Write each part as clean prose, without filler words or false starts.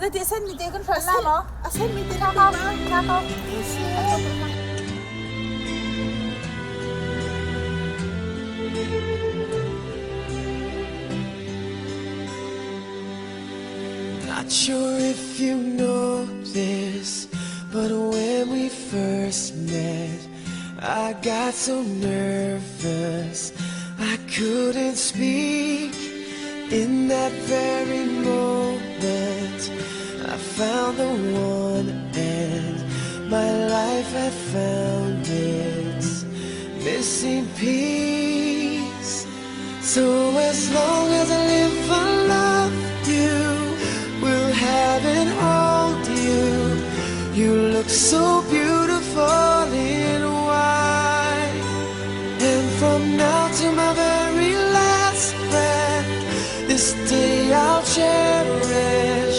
Zeiti a senmi te kan hran la maw? A senmi te na ko. Na ko. Not sure if you know this, but when we first met, I got so nervous I couldn't speak. In that very moment, I found the one, and my life had found its missing piece. So as long as I live, I love you. Will have and hold you. You look so beautiful in white. And from now to my very last breath, this day I'll cherish.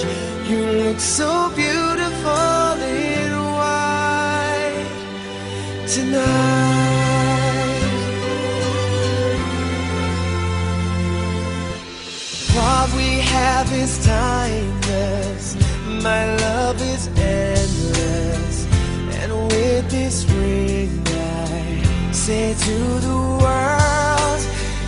You look so beautiful in white tonight. What we have is timeless. My love is endless. And with this ring, I say to the world,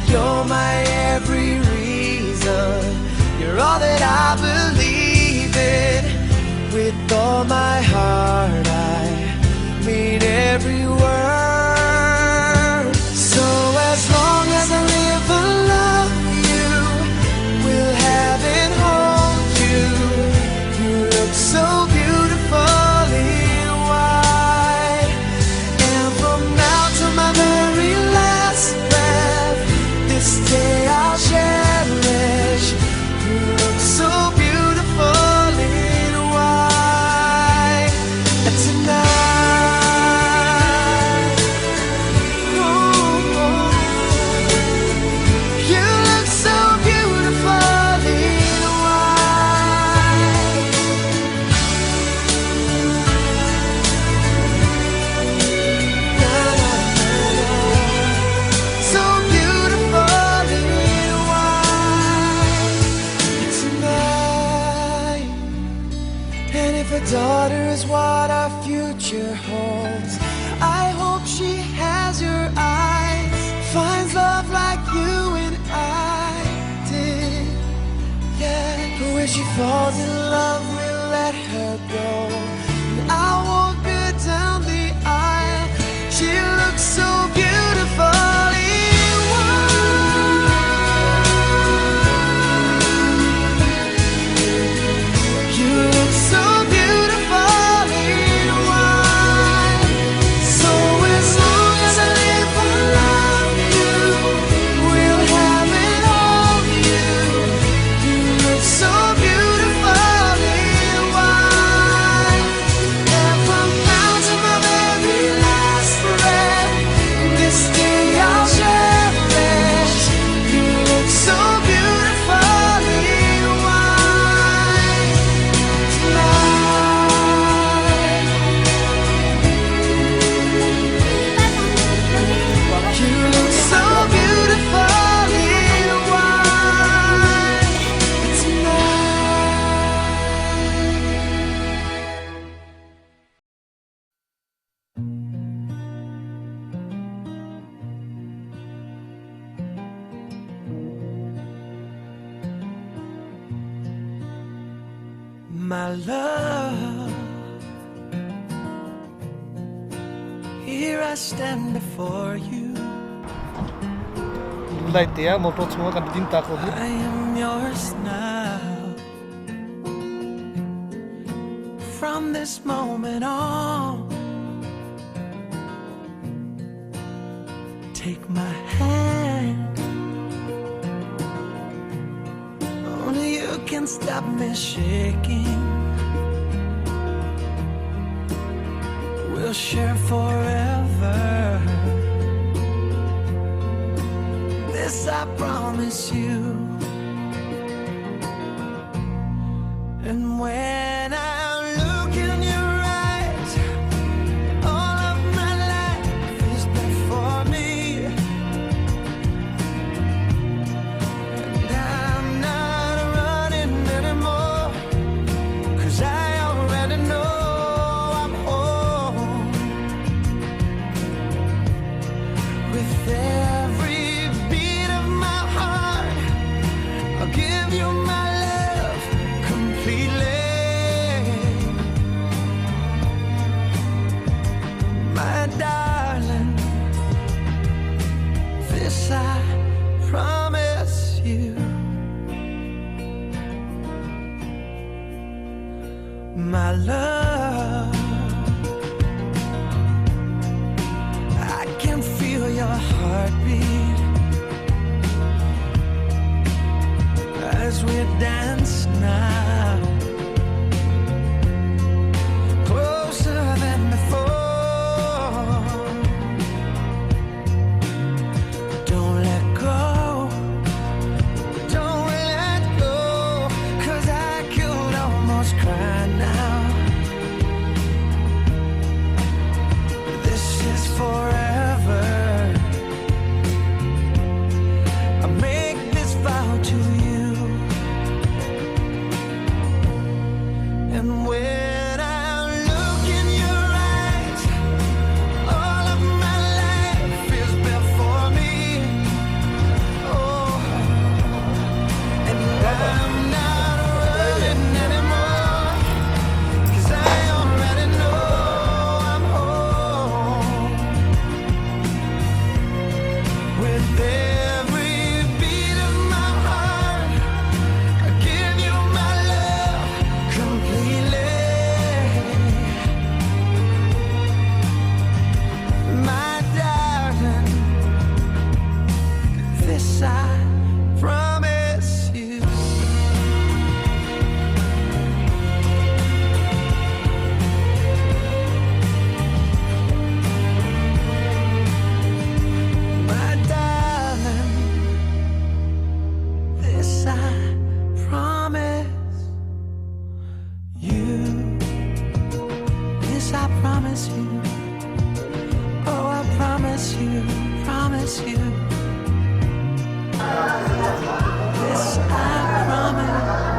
You're my every reason. You're all that I believe in. With all my heart, I mean every word. So as long as I live, I love you. Will have and hold you. You look so beautiful in white. And from now to my very last breath, this day I'll cherish. You look so beautiful in white tonight. Ooh, you look so beautiful in white. Na, na, na, na. So beautiful in white tonight. And if a daughter is what our future holds, I hope she has your eyes, finds love like you and I did. Yeah, but when she falls in love, we'll let her go. And I'll walk her down the aisle. She looks so beautiful in white. You look so beautiful in white. So as long as I live, I love you. Will have and hold you. You look so beautiful in white. And from now to my very last breath, this day I'll cherish. You look so beautiful in white tonight. You look so beautiful in white tonight. My love, here I stand before you. Lai te ah motor chungah kan din ta ko hi. I am yours now. From this moment on, take my hand. Only you can stop me shaking. We'll share forever. This I promise you. And when I look in your eyes, all of my life is before me. And I'm not running anymore. With every beat of my heart, I'll give you my love completely. My darling, this I promise you. My love, I can feel your heartbeat as we dance now, closer than before. Don't let go, don't let go, 'cause I could almost cry now. This is forever. I make this vow to you. And when I look in your eyes, all of my life is before me. Oh, and I'm not running anymore, 'cause I already know I'm home. With every beat of my heart, I give you my love completely. My darling, this I promise you. My darling, this I promise you. This I promise you. Oh, I promise you, promise you. This I promise you.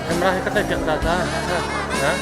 Camera hi ka tlaih piak ta ta. Ha?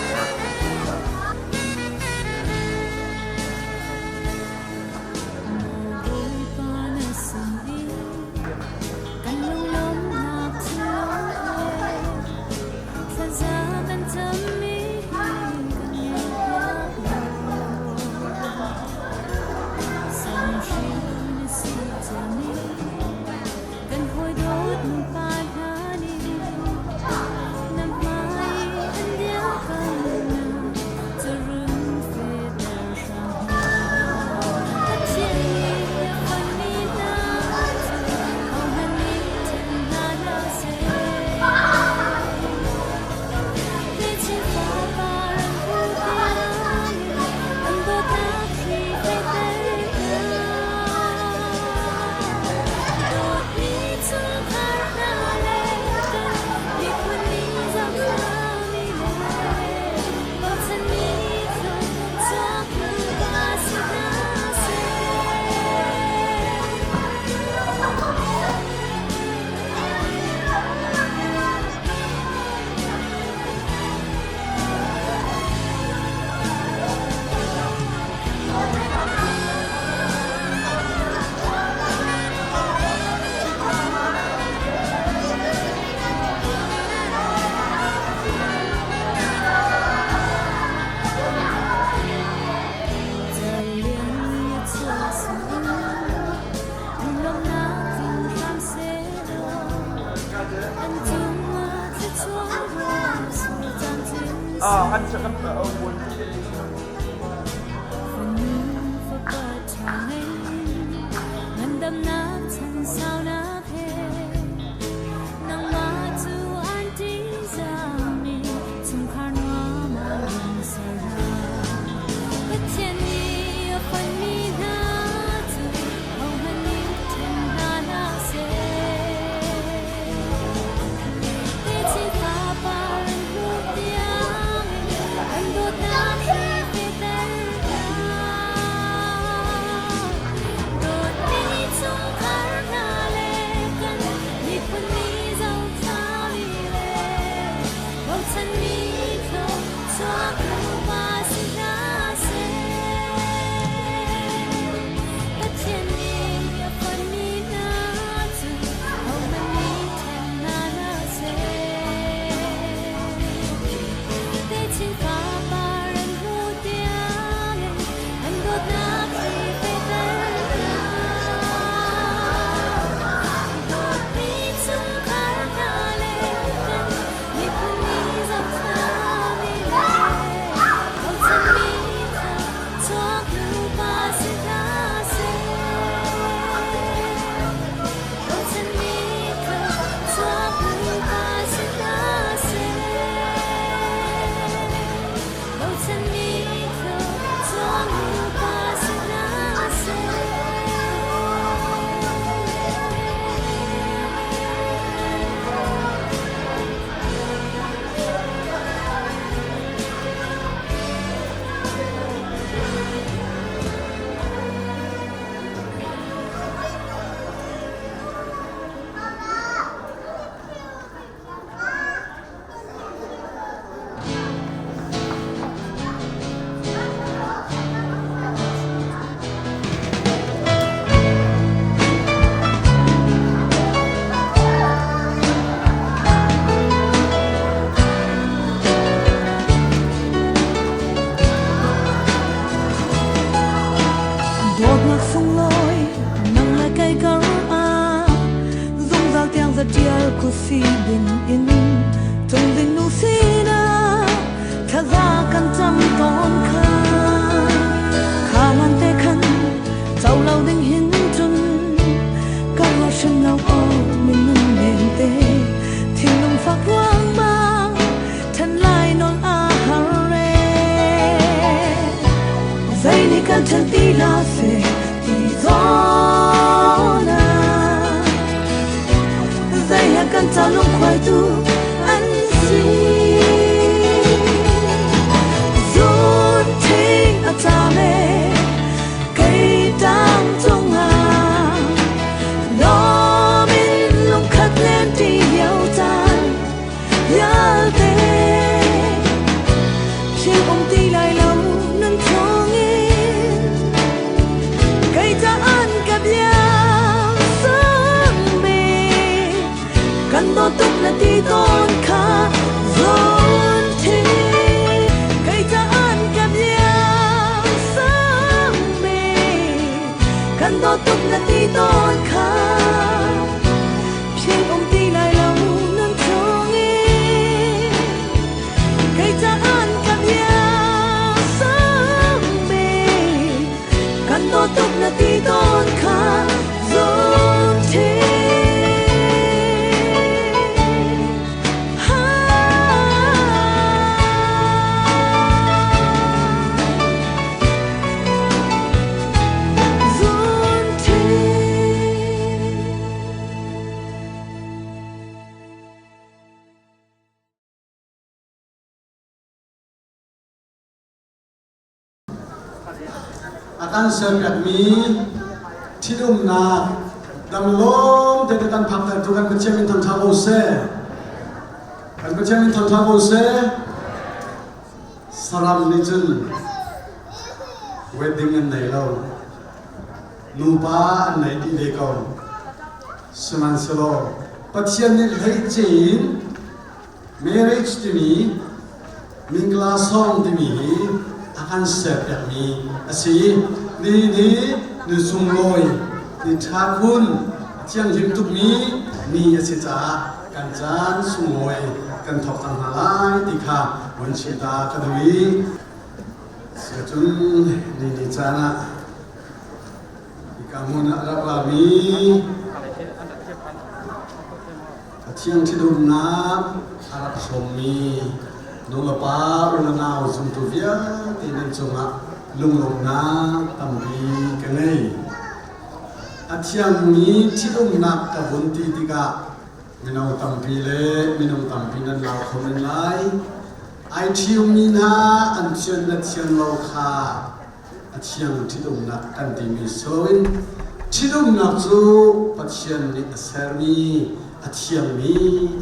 Kan ṭhen ti hlah seh ti zawn ah zei he kan ca lungkhuai tu an si. Zun thing a cam e kei tang cungah lawm in lungkhat len ṭi lio caan vialte Thil um ti lai lo nan thawngin kei ca an ka bia sangmi kan dawt tuk na ti tawn kha zawn thi kei ca an ka bia sangmi kan dawt tuk na ti tawn kha Phil um ti lai lo nan thawngin kei ca an ka bia sangmi kan dawt tuk na ti tawn kha zawn thi. Zawn thi. A kan serpiakmi ṭhitumnak damlawm te kan phaktertu kan Pathian min thangṭha ko seh. Kan Pathian min thangṭha ko seh. Saram nih cun wedding an nei lo. Nupa an nei dih ve ko. Sihmanhsehlaw Pathian nih hleice in marriage timi mingla song timi hi a kan serpiakmi a si. Ni ni ni sunglawi, ni ṭha khun, a thianghlim tukmi ni a si caah kan caan sunglawi kan thawk cang hna lai ti kha vun chim ta ka duh i cun ni ni caan ah hika hmun ah rak rami a thiang ṭhitumnak a rak hrawmmi nulepa unau zumtu vialte nan cungah lunglawmhnak tampi ka ngei. A thiangmi ṭhitumnak ka vun ti tikah mino tampi le minung tampi nan lau kho men lai. Ai ṭhiummi hna an thian le thian lo kha a thiang ṭhitumnak kan timi si loin ṭhitumnak cu Pathian nih a sermi a thiangmi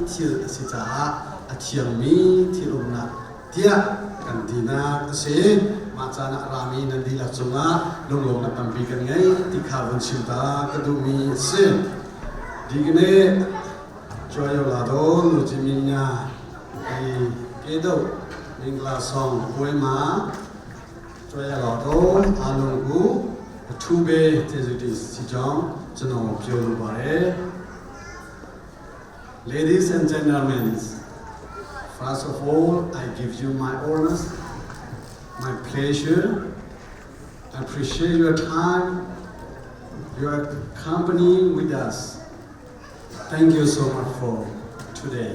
thil a si caah a thiangmi thil umnak tiah kan tinak a si. Mah caan ah rami nan dihlak cungah lunglawmnak tampi kan ngei ti kha vun chim ta ka duhmi a si. Dikne Joyo Lado Nujiminya i Kedo Mingla Song Puai Ma ကြွရတော့အားလုံးကိုအထူးပဲကျေးဇူးတင်ရှိကြောင်းကျွန်တော်ပြောလိုပါတယ် Ladies and gentlemen, first of all, I give you my honors, my pleasure. I appreciate your time, your company with us. Thank you so much for today.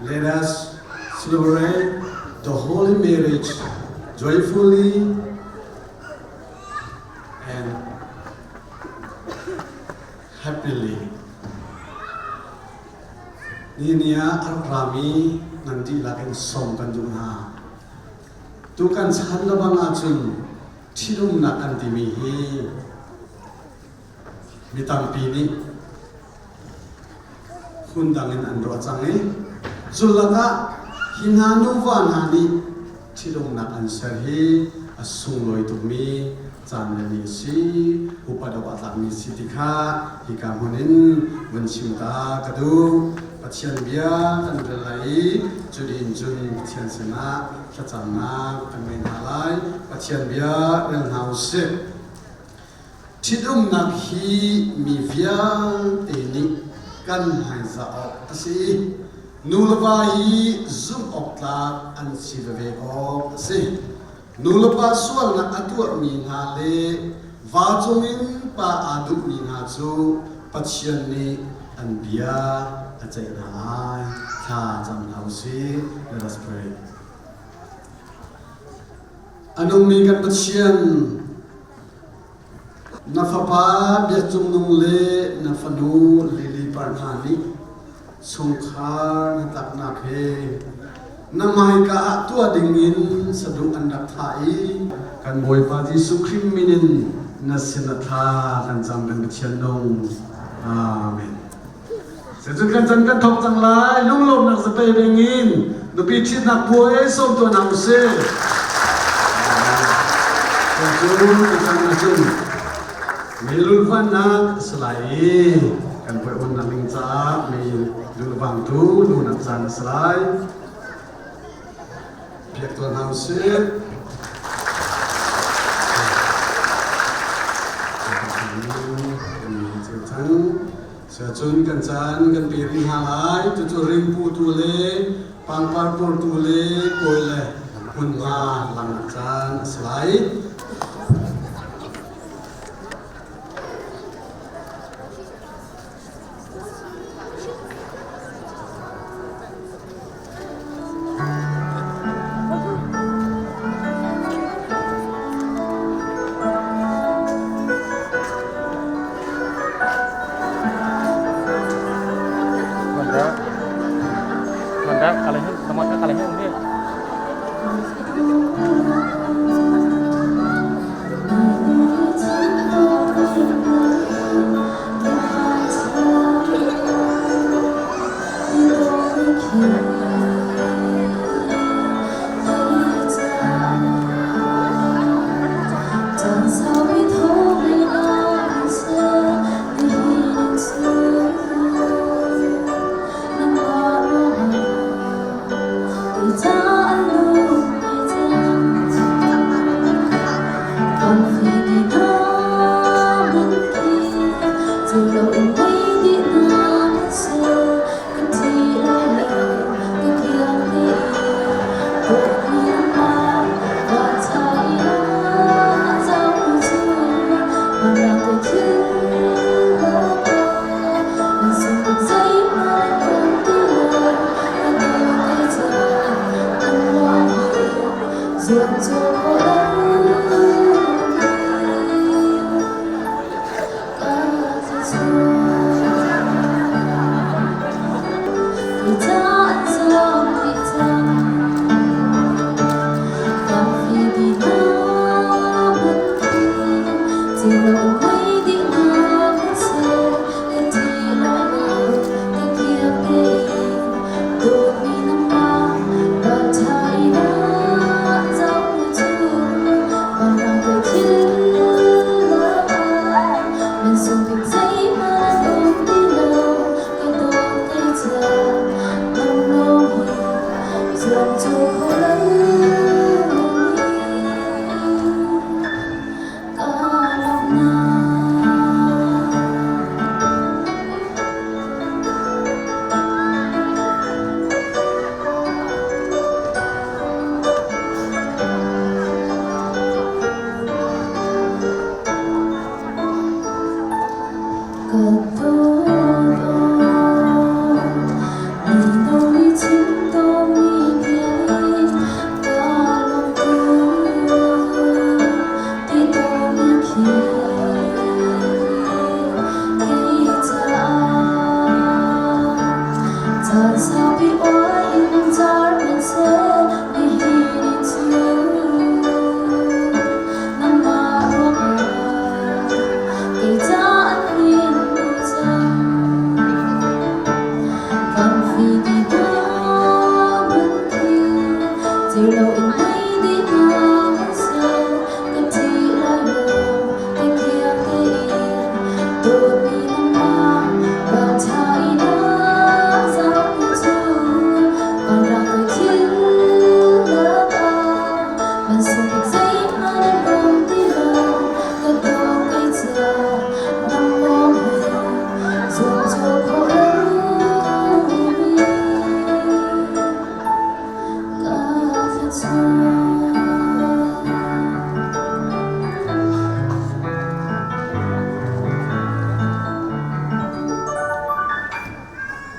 Let us celebrate the holy marriage joyfully and happily. Ni ni ah a rak rami nan dihlak in sawm kan duh hna. Tu kan chan le bang ahcun ṭhitumnak kan timi hi mi tampi nih phundang in an ruah cang i cu lakah hi hna nuva hna nih ṭhitumnak an ser hi a sunglawi tukmi caan le ni a si upat awk a tlakmi si ti kha hika hmun in vun chim ta ka duh. Pathian bia kan rel lai i cu dih cun Pathian sinah thlacamnak kan ngei hna lai. Pathian bia rel hna u sih. Ṭhitumnak hi mi vialte nih kan hmaizah awk a si. Nu le va hi zumh awk tlak an si veve awk a si. Nu le pa sualnak a tuahmi hna le va cungin pa aa duhmi hna cu Pathian nih an bia a ceih hna lai. Thla cam hna u sih. Let us pray. A nungmi kan Pathian. Na fapa Biak Cung Nung le na fanu Lily Par hna nih chungkhar hnatlaknak he na hmaika ah tuah dingin saduh an rak thah i kan Bawipa Jesuh Khrih min in na sin a thla kan cam kan Pathian nung. Amen. Cucun kan can kan thawk cang lai. Lunglawmnak zapei dingin nupi ṭhitnak puai sawm tuah hna usih. Cucun tutan ahcun meilulhvannak a si lai i kan puai onnak ding caah mei lulvangtu lunak caan a si lai. Biak tuah hna usih. Cun kan caan kan pe rih hna lai. Cucu ringputu le pangpar purtu le kawi le hmunhma langnak caan a si lai.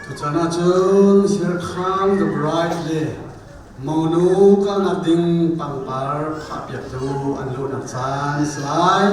Tuchan ahcun Here Come the Bride le monu kalnak ding pangpar phahpiaktu an luhnak caan a si lai.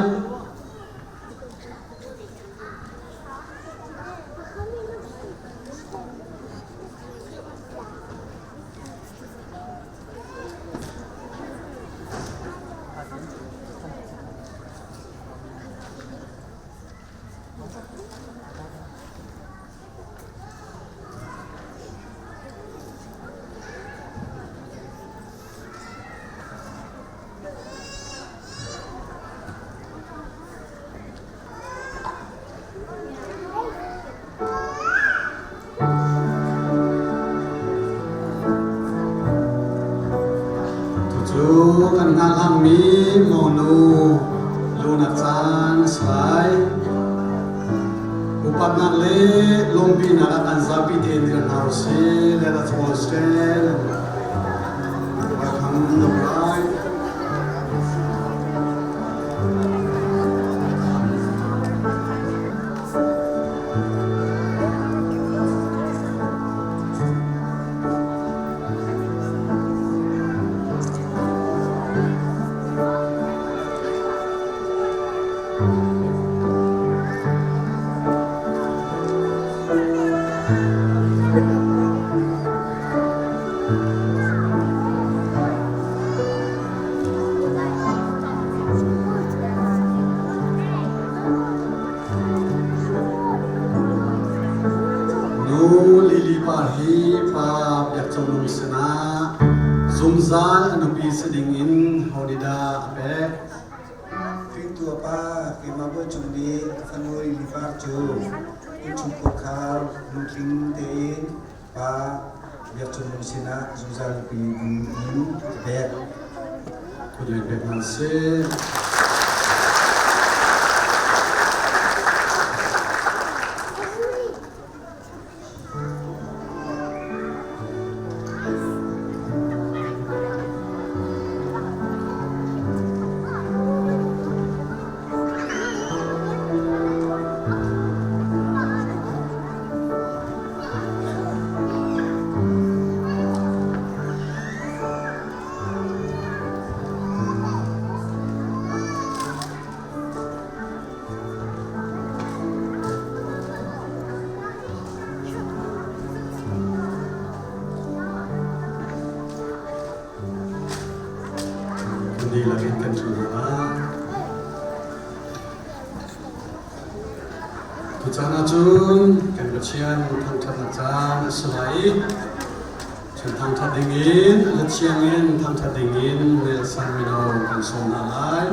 Cu kan hngahhlangmi monu lunak caan a si lai. Upatnak le lawmhpinak ah kan zapi tein dir hna usih. Let us all stand and welcome the bride. Nu Lily Par hi pa Biakchongnung sinah zungzal a nupi si dingin honih dah a pek? Hringtu a pa keimah Bawichung nih ka fanu Lily Par cu innchungkhar khar lungtling tein pa Biakchongnung sinah zungzal nupi ding in ka pek. Kut pek hna sih. Kan dihlak in kan ṭhu hna lai. Tucaan ahcun kan Pathian thangṭhatnak caan a si lai i Cun thangṭhat dingin le thiangin thangṭhat dingin Nelson mino kan sawm hna lai.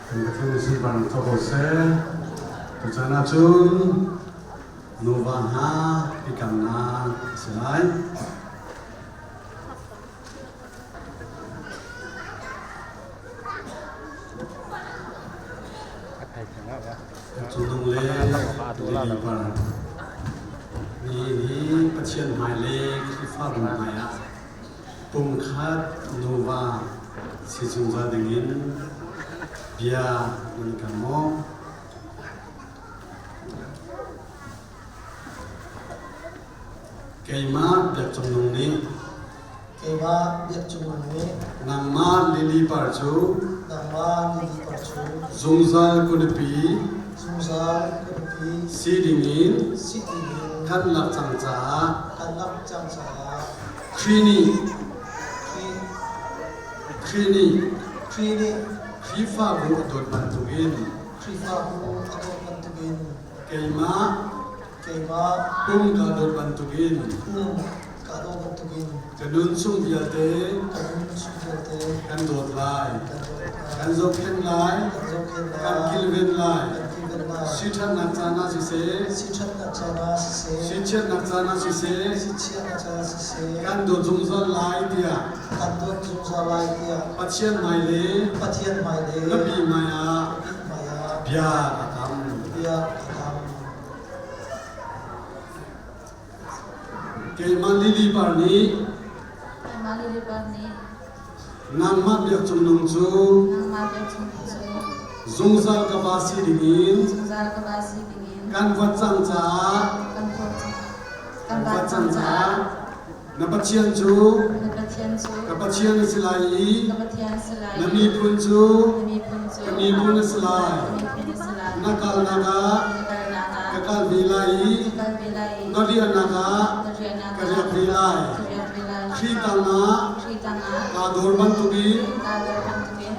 Kan Pathian nih sunparnak co ko seh. Tuchan ahcun nuva hna i kamnak a si lai. Cungnung le Lili par Nihin hi Pathian hmai le Khrihfabu hmai ah pumkhat nuva si zungzal dingin bia nan kam maw? Keimah Biak Cung Nung nih Keimah Biak Cung Nung nih nangmah Lily Par cu nangmah Lily Par cu zungzal kunipi zungzal kunipi si dingin si dingin kan lak cang caah kan lak cang caah Khrih nih Khrih Khrih nih Khrih nih Khrihfabu a dawt bantukin Khrihfabu a dawt bantukin keimah Keimah pum kaa dawt bantukin pum kaa dawt bantukin ka nun chung vialte ka nun chung vialte kan dawt lai, kan dawt lai, kan zohkhenh lai, kan zohkhenh lai, kan kilven lai. kan kilven lai. Siṭhatnak caan ah siseh, Siṭhatnak caan ah siseh, sichiatnak caan ah siseh, sichiatnak caan ah siseh, kan dawt zungzal lai tiah kan dawt zungzal lai tiah Pathian hmai le Pathian hmai le nupi hmai ah nupi hmai ah bia ka kam. bia ka kam. Keimah Lily Par nih Keimah Lily Par nih nangmah Biak Cung Nung cu nangmah Biak Cung Nung cu zungzal ka va si dingin zungzal ka va si dingin kan vat cang caah kan vat kan vat cang caah na Pathian cu na Pathian cu ka Pathian a si lai i ka Pathian si lai na miphun cu na miphun cu ka miphun a si lai ka miphun a si lai na kalnak ah na kalnak ah ka kal ve lai i ka kal ve lai i na riahnak ah na riahnak ka riak ve lai ka riak ve lai Khrih tangah Khrih tangah kaa dor bantukin kaa dor bantukin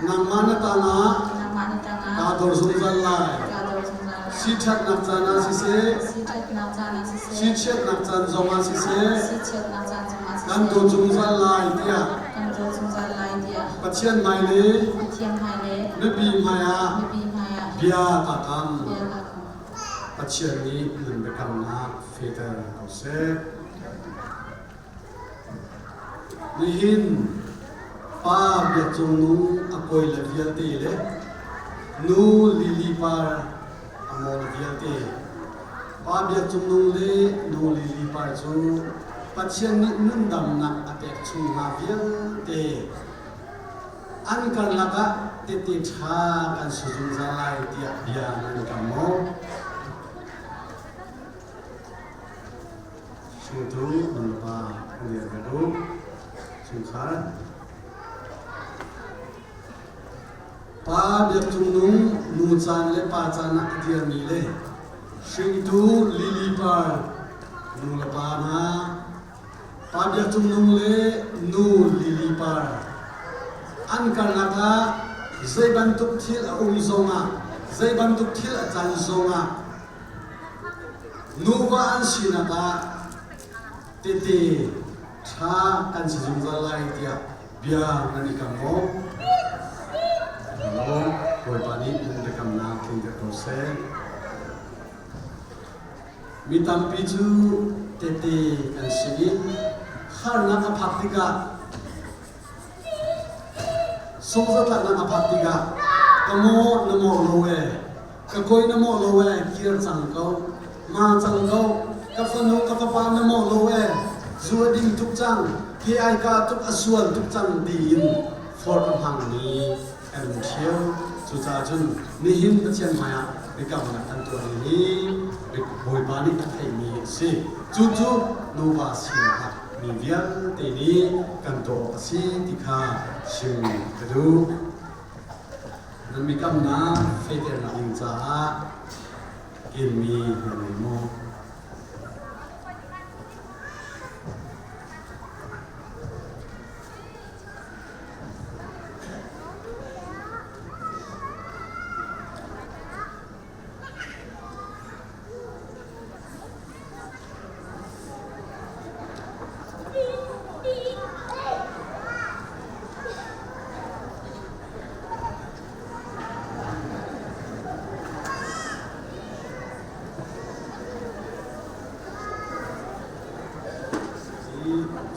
nangmah na tangah nangmah na tangah kaa dor zungzal lai kaa dor zungzal lai Siṭhatnak caan ah siseh siṭhatnak caan ah siseh sichiatnak caan zongah siseh sichiatnak caan zongah siseh kan dawt zungzal lai tiah kan dawt zungzal lai tiah Pathian hmai le Pathian hmai le nupi hmai ah nupi hmai ah bia ka kam. bia ka kam. Pathian nih nan biakamnak fehter ko seh. Nihin pa Biak Cung Nung a kawile vialte le nu Lily Par a mawl vialte pa Biak Cung Nung le nu Lily Par cu Pathian nih nundamnak a pek chung hna vialte an karlak ah tehte ṭha kan si zungzal lai tiah bia nan kam maw? Hringtu nulepa an dir ve u. Chungkhar. Pa Biak Cung Nung nu caan le pa caan ah a dirmi le hringtu Lily Par nu le pa hna Pa Biak Cung Nung le nu Lily Par an karlak ah zei bantuk thil a um zongah zei bantuk thil a can zongah Nuva an sinak ah tehte ṭha kan si zungzal lai tiah bia nan i kam maw? Lawm Bawipa nih nan biakamnak tlinter ko seh. Mi tampi cu tehte kan si i harnak a phak tikah Sungzatlaknak a phak tikah ka maw na maw lo ee, ka kawi na maw lo ee, kir cang ko, ma cang ko, ka fanu ka fapa na maw lo ee, zu a ding tuk cang, ke ai ka tuk a sual tuk cang tiin forh a hmangmi kan um ṭheo. Cucaah cun nihin Pathian hmaiah biakamnak kan tuahmi hi Bawipa nih a theihmi a si. Cucu nuva sinak mi vialte nih kan tuah awk a si ti kha chim ka duh. Nan biakamnak fehternak ding caah kenmi nan ngei maw?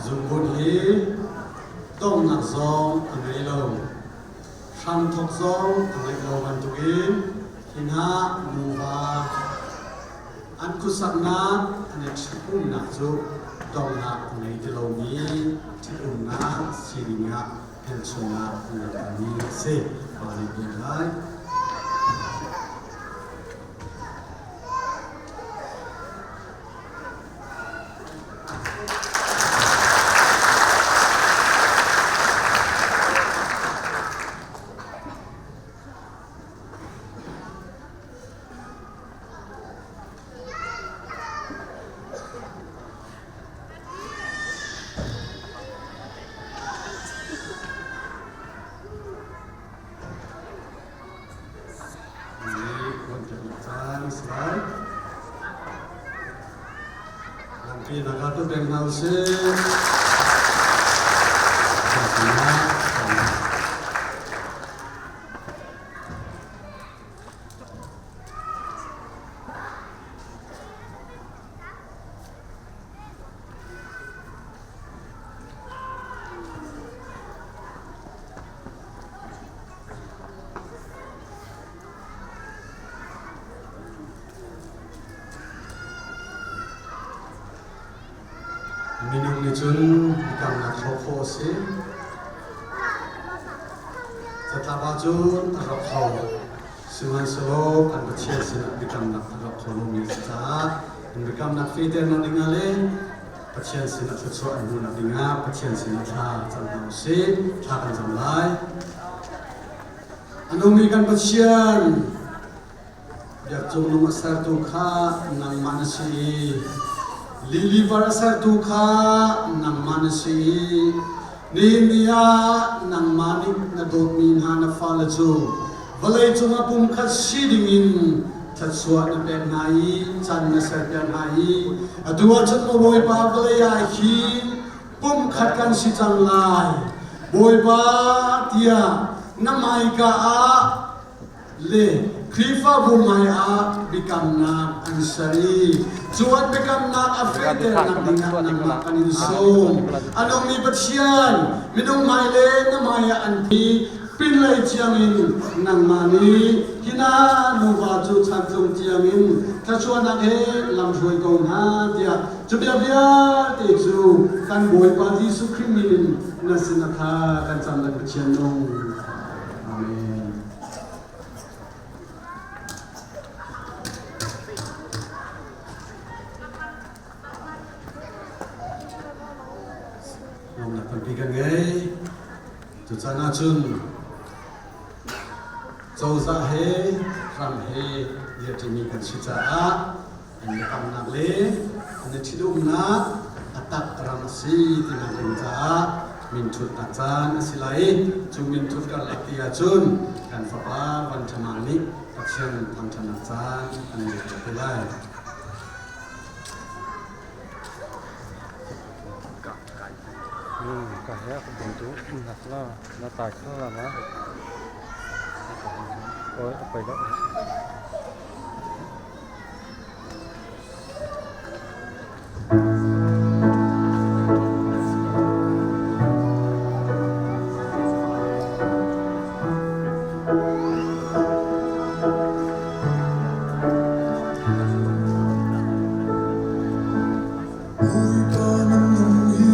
Zungbun hi donghnak zong a ngei lo. Hramthawk zong a ngeih lo bantukin hi hna nuva an khuasaknak an i ṭhitumnak cu donghnak a ngei ti lomi ṭhitumnak sining ah hmelchunhnak an langhtermi a si. Pa nih bia lai. Minung nih cun biakamnak hrawh khawh a si. Catlap ahcun a rawk kho. Sihmanhsehlaw kan Pathian sinah biakamnak a rawk kho lomi a si caah an biakamnak fehternak dingah le Pathian sinah thluachuah an hmuhnak dingah Pathian sinah thla cam hna u sih. Thla kan cam lai. A nungmi kan Pathian, biak cungnung a sertu kha nangmah na si i lili var a sertu kha nangmah na si i nihin ni ah nangmah nih na dawtmi hna na fale cu vawlei cungah pumkhat si dingin thluachuah na pek hna i can na serpiak hna i atu ahcun maw Bawipa vawlei ah hin pumkhat kan si cang lai Bawipa tiah na hmaika ah le Khrihfabu hmaiah biakamnak an ser i cu an biakamnak a fehternak dingah nangmah kan in sawm. A nungmi Pathian, minung hmai le na hmaiah an thi pinlei tiangin nangmah nih hi hna nuva cu chantlung tiangin thluachuahnak he lamhruai ko hna tiah cu bia vialte cu kan Bawipa Jesuh Khrih min in na sin a tha kan cam kan Pathian nung. Amen. Lawmnak tampi kan ngei. Cucan ahcun cozah he ram he dirṭimi kan si caah an biakamnak le an i ṭhitumnak a tak ram a si tinak ding caah minthutnak caan a si lai i cu minthut karlak ti ahcun kan fapa Van Ṭha Mang nih Pathian thangṭhatnak caan an ngei te lai. Ka he ka buntu nak la na tai kho la ma. Oi apai lo. Bawipa nan nung hi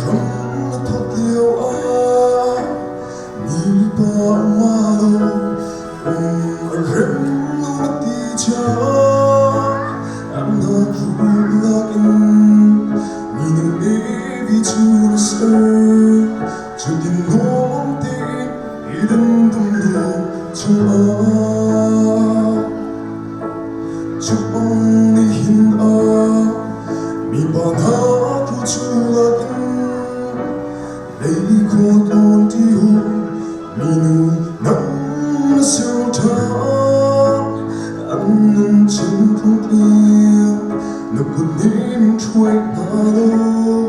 hram na thawk lio ah mipa ma lo um a rem lo na ti caah am na ruh in minung evi cu na ser cutin nuam tein Eden dum dum chungah Cupang nihin ah mipa hna tu chungah in lei khua tawn ti hu minu nang na ser ṭhan an nun chin tlung na kut nih ṭhuai hna law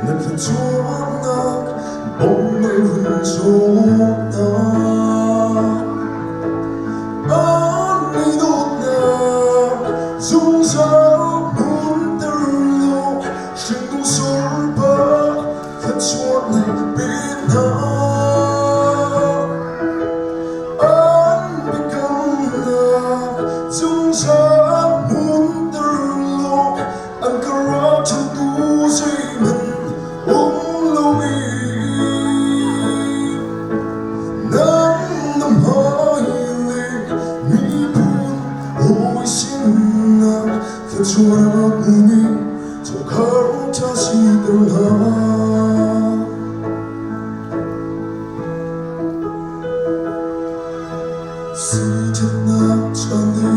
na thluachuahnak bawm na hun cawm hna. An i dawtnak zungzal hmunter law hringnung hna. An biakamnak zungzal hmunter law an ka ralchanhtu zeihmanh um loin nang na hmailei miphun hawi sinah thluachuah hmumi chungkhar ṭha siter hna. Siṭhatnak chan i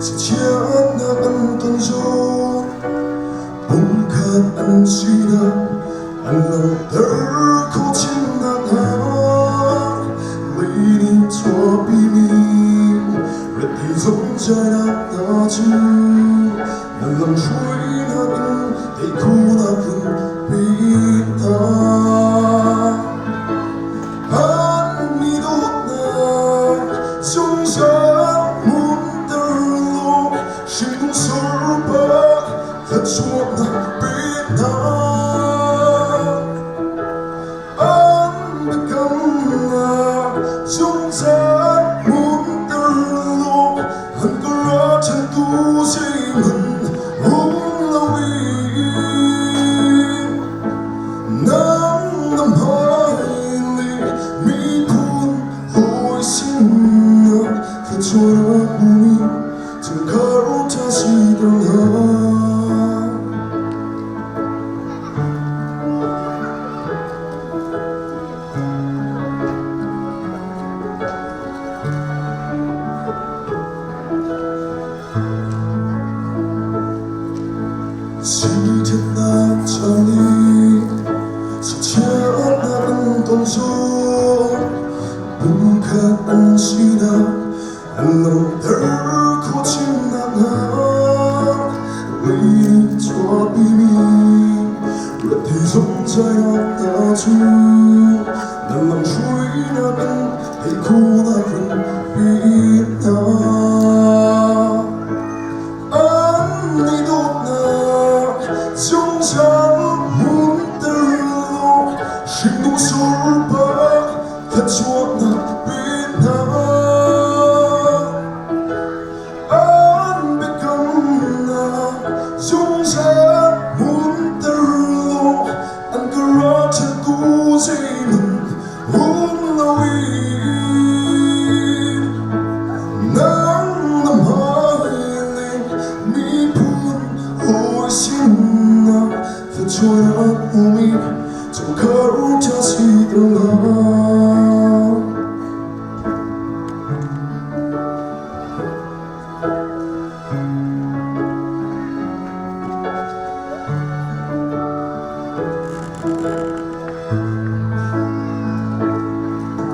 sichiatnak an ton zawn, pumkhat an sinak an langhter khawh chin nakhnga lei nih chuahpimi rethei zungzalnak hna cu na lamhruainak in tei khawhnak in pe hna. An i dawtnak zungzal hmunter law hringnung surpa thluachuahnak pe hna. An biakamnak zungzal hmunter law an ka ralchanhtu zeihmanh um loin Nang na hmailei miphun hawi sinah thluachuah hmumi chungkhar ṭha siter hna. Siṭhatnak chan i sichiatnak an ton zawn, pumkhat an sinak an langhter khawh chin nakhnga lei nih chuahpimi rethei zungzalnak hna cu na lamhruainak in theih khawhnak in pe hna. An i dawtnak zungzal hmunter law hringnung surpak thluachuahnak pe hna. An biakamnak zungzal hmunter law an ka ralchanhtu zeihmanh um loin nang na hmailei miphun hawi sinah thluachuah hmumi chungkhar ṭha siter hna.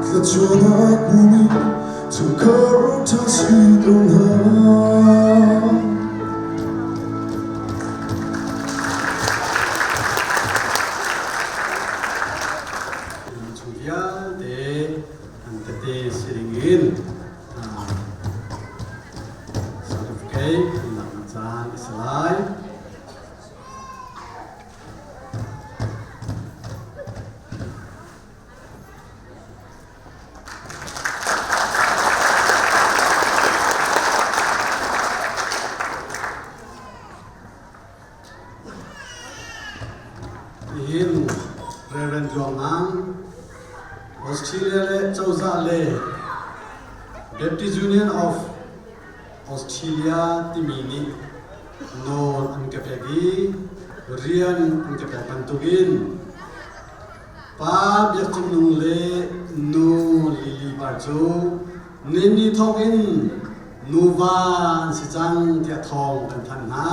Thluachuahnak hmumi chungkhar ṭha siter hna. Chung vialte an tete si dingin certificate an laknak caan a si lai. Nihin Reverend Tluang Mang, Australia le cozah le Baptist Union of Australia timi nih nawl an ka pek i rian an ka pek bantukin Pa Biak Cung Nung le Nu Lily Par cu nini thawk in nuva an si cang tiah thawng kan thanh hna.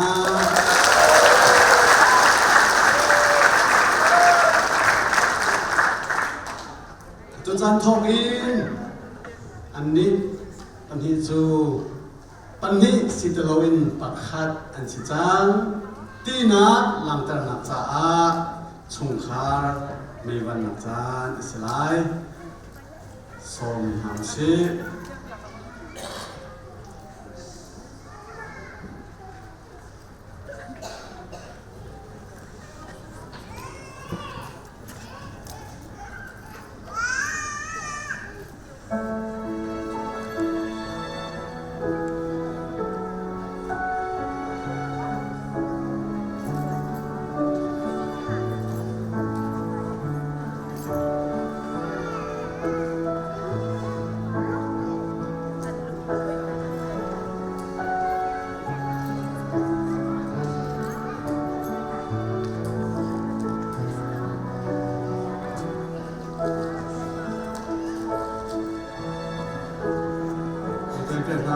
Tucaan thawk in annih pahnih cu pahnih si ti loin pakhat an si cang tinak langhternak caah chungkhar meivannak caan a si lai. Sawm hna usih.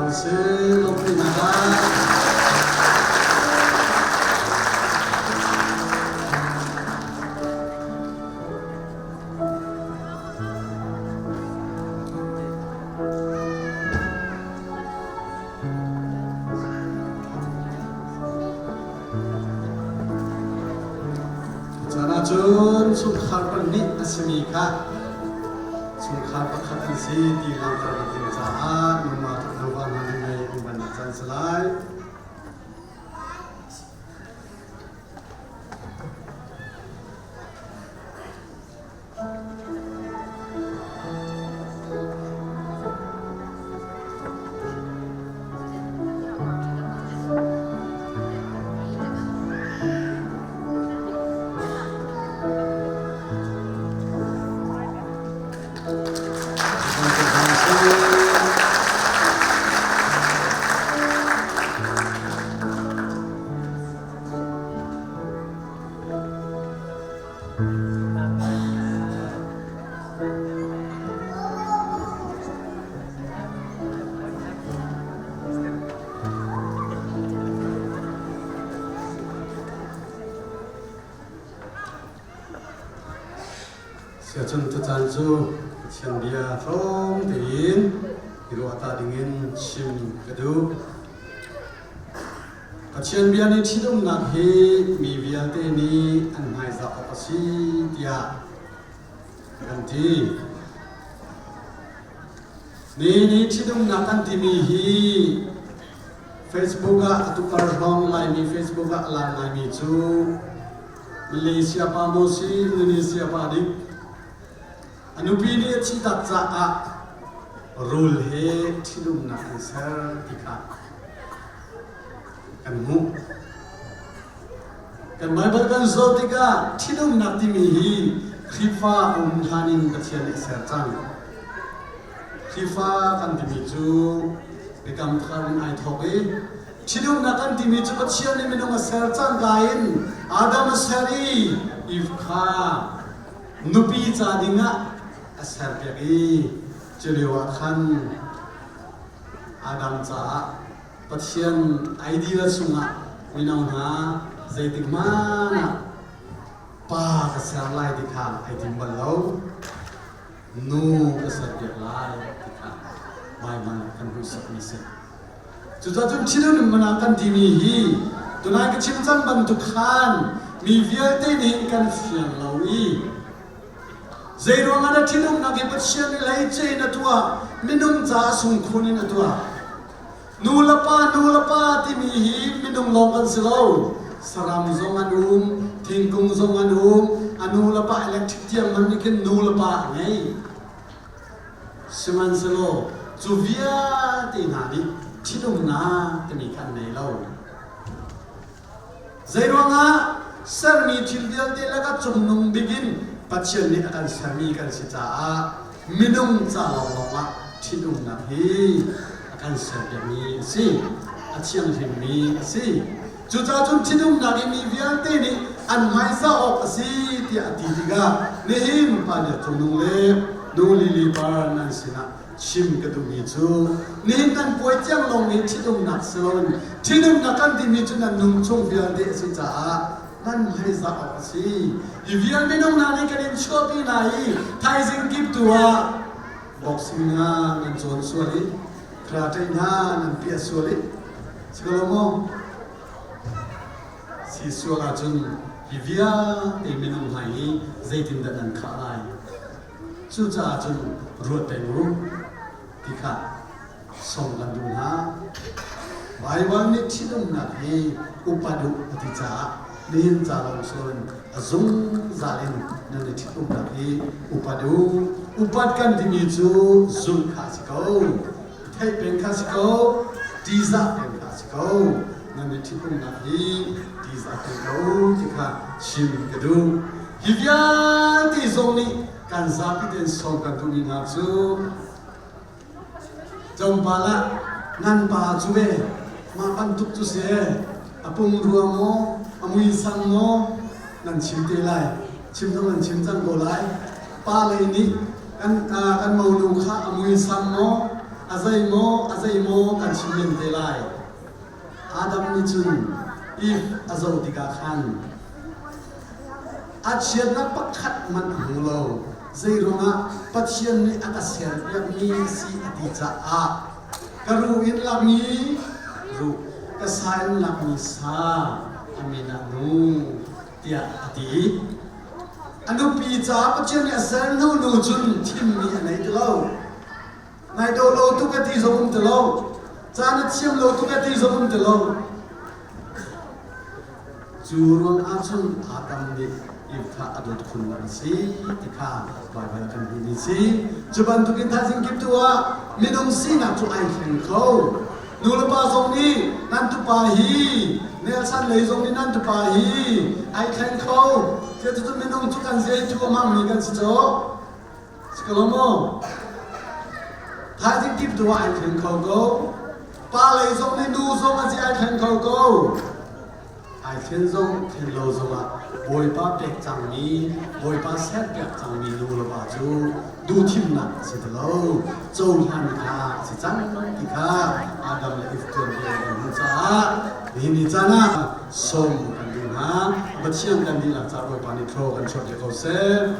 usih. Lawmhpinak ah. Caan ahcun chungkhar pahnih a simi kha chungkhar pakhat an si ti langhter ding caah nuva nuva hna nih mei an van caan si lai. Siacun tucaan cu Pathian bia tlawm tein i ruah ta dingin chim ka duh. Pathian bia nih ṭhitumnak hi mi vialte nih an hmaizah awk a si tiah kan ti. Ni nih ṭhitumnak kan timi hi Facebook ah a tukar hrawng Laimi Facebook ah a lar ngaimi cu Malaysia pa maw si Indonesia pa dik a nupi nih a thihtak caah rul he ṭhitumnak an ser ti kha kan hmuh. Kan Baibal kan zoh tikah ṭhitumnak timi hi Khrihfa um hlan in Pathian nih a ser cang. Khrihfa kan timi cu Biakam Thar in ai thawk i ṭhitumnak kan timi cu Pathian nih minung a ser cangka in Adam a ser i Eve kha nupi ca dingah a serpiak i culio ah khan Adam caah Pathian idea chungah mino hna zeitik hmanh ah pa ka ser lai ti kha ai tim bal lo. Nu ka serpiak lai ti kha Baibal kan hmuhsakmi si. Cucaah cun thinlung mana kan timi hi tunai ka chim cang bantuk khan mi vialte nih kan fiang lo i Zeiruangah na thinhungnak hi Pathian nih hleice in a tuah, minung caah sungkhun in a tuah? Nu le pa, nu le pa timi hi minung lawng kan si lo. Saram zong an um, thingkung zong an um, a nu le pa electric tiang hmanh nih khin nu le pa a ngei. Sihmanhsehlaw cu vialte hna nih thinhungnak timi kha an nei lo. Zeiruangah sermi thil vialte lakah cungnung bik in Pathian nih a kan sermi kan si caah minung ca lawnglawng ah ṭhitumnak hi a kan serpiakmi a si, a thianghlimmi a si. Cucaah cun ṭhitumnak i mi vialte nih an hmaizah awk a si tiah a ti tikah nihin Pa Biak Cung Nung le Nu Lily Par nan sinah chim ka duhmi cu nihin nan puai tiang lawng nih ṭhitumnak si loin ṭhitumnak kan timi cu nan nung chung vialte a si caah nan hmaizah awk a si. Hi vial minung hna nih kan in chuahpi hna i thaizing kip tu ah boxing hna nan cawn sual i karate hna nan piah sual i si ko lo maw? Si sual ahcun hi vialte minung hna hi zeitindah nan khah lai? Cucaah cun ruat peng u ti kha sawm kan duh hna. Baibal nih ṭhitumnak hi upat u a ti caah nihin ca lawng si loin a zungzal in nan i ṭhitumnak hi upat u. Upat kan timi cu zulh kha a si ko, theih peng kha a si ko, ṭihzah peng kha a si ko. Nan i ṭhitumnak hi ṭihzah peng ko ti kha chim ka duh. Hi vialte zong nih kan zapi tein sawm kan duhmi hna cu tlawmpal ah nan pa cu ve mah bantuk cu si a pum rua maw a muisam maw nan chim te lai chim zong nan chim cang ko lai pa lei nih kan kan monu kha a muisam maw? A zeimaw a zeimaw kan chim men te lai. Adam nih cun Eve a zoh tikah khan a chiatnak pakhat hmanh a hmu lo. Zeiruangah Pathian nih a ka serpiakmi si a ti caah ka ruh in lakmi ruh, ka sa in lakmi sa, a min ah nu tiah a ti. A nupi caah Pathian nih a ser hnu nu cun thimmi a nei ti lo. Nai dawh lo tuk a ti zong um ti lo. Caan a thiam lo tuk a ti zong um ti lo. Cu ruang ahcun Adam nih Eve kha a dawt khunnak a si ti kha Baibal kan hmuhmi si. Cu bantukin thaizing kip tu ah minung sinak cu ai thleng kho. Nu le pa zong nih nan tupa hi Nelson lei zong nih nan tupa hi ai thleng kho. Cucu minung cu kan zei cu a hmangmi kan si cawk. Si ko lo maw? Thaizing kip tu ah ai thleng kho ko. Pa lei zong nih nu zong a si ai thleng kho ko. Ai thlen zong thlen lo zongah Bawipa pek cangmi, Bawipa serpiak cangmi nu le pa cu duhthimnak a si ti lo. Cohlan kha a si cang ti kha Adam le Eve tuanbia in kan hmuh caah nihin ni caan ah sawm kan duh hna. Pathian kan dihlak caah Bawipa nih thlaw kan chuahpiak ko seh.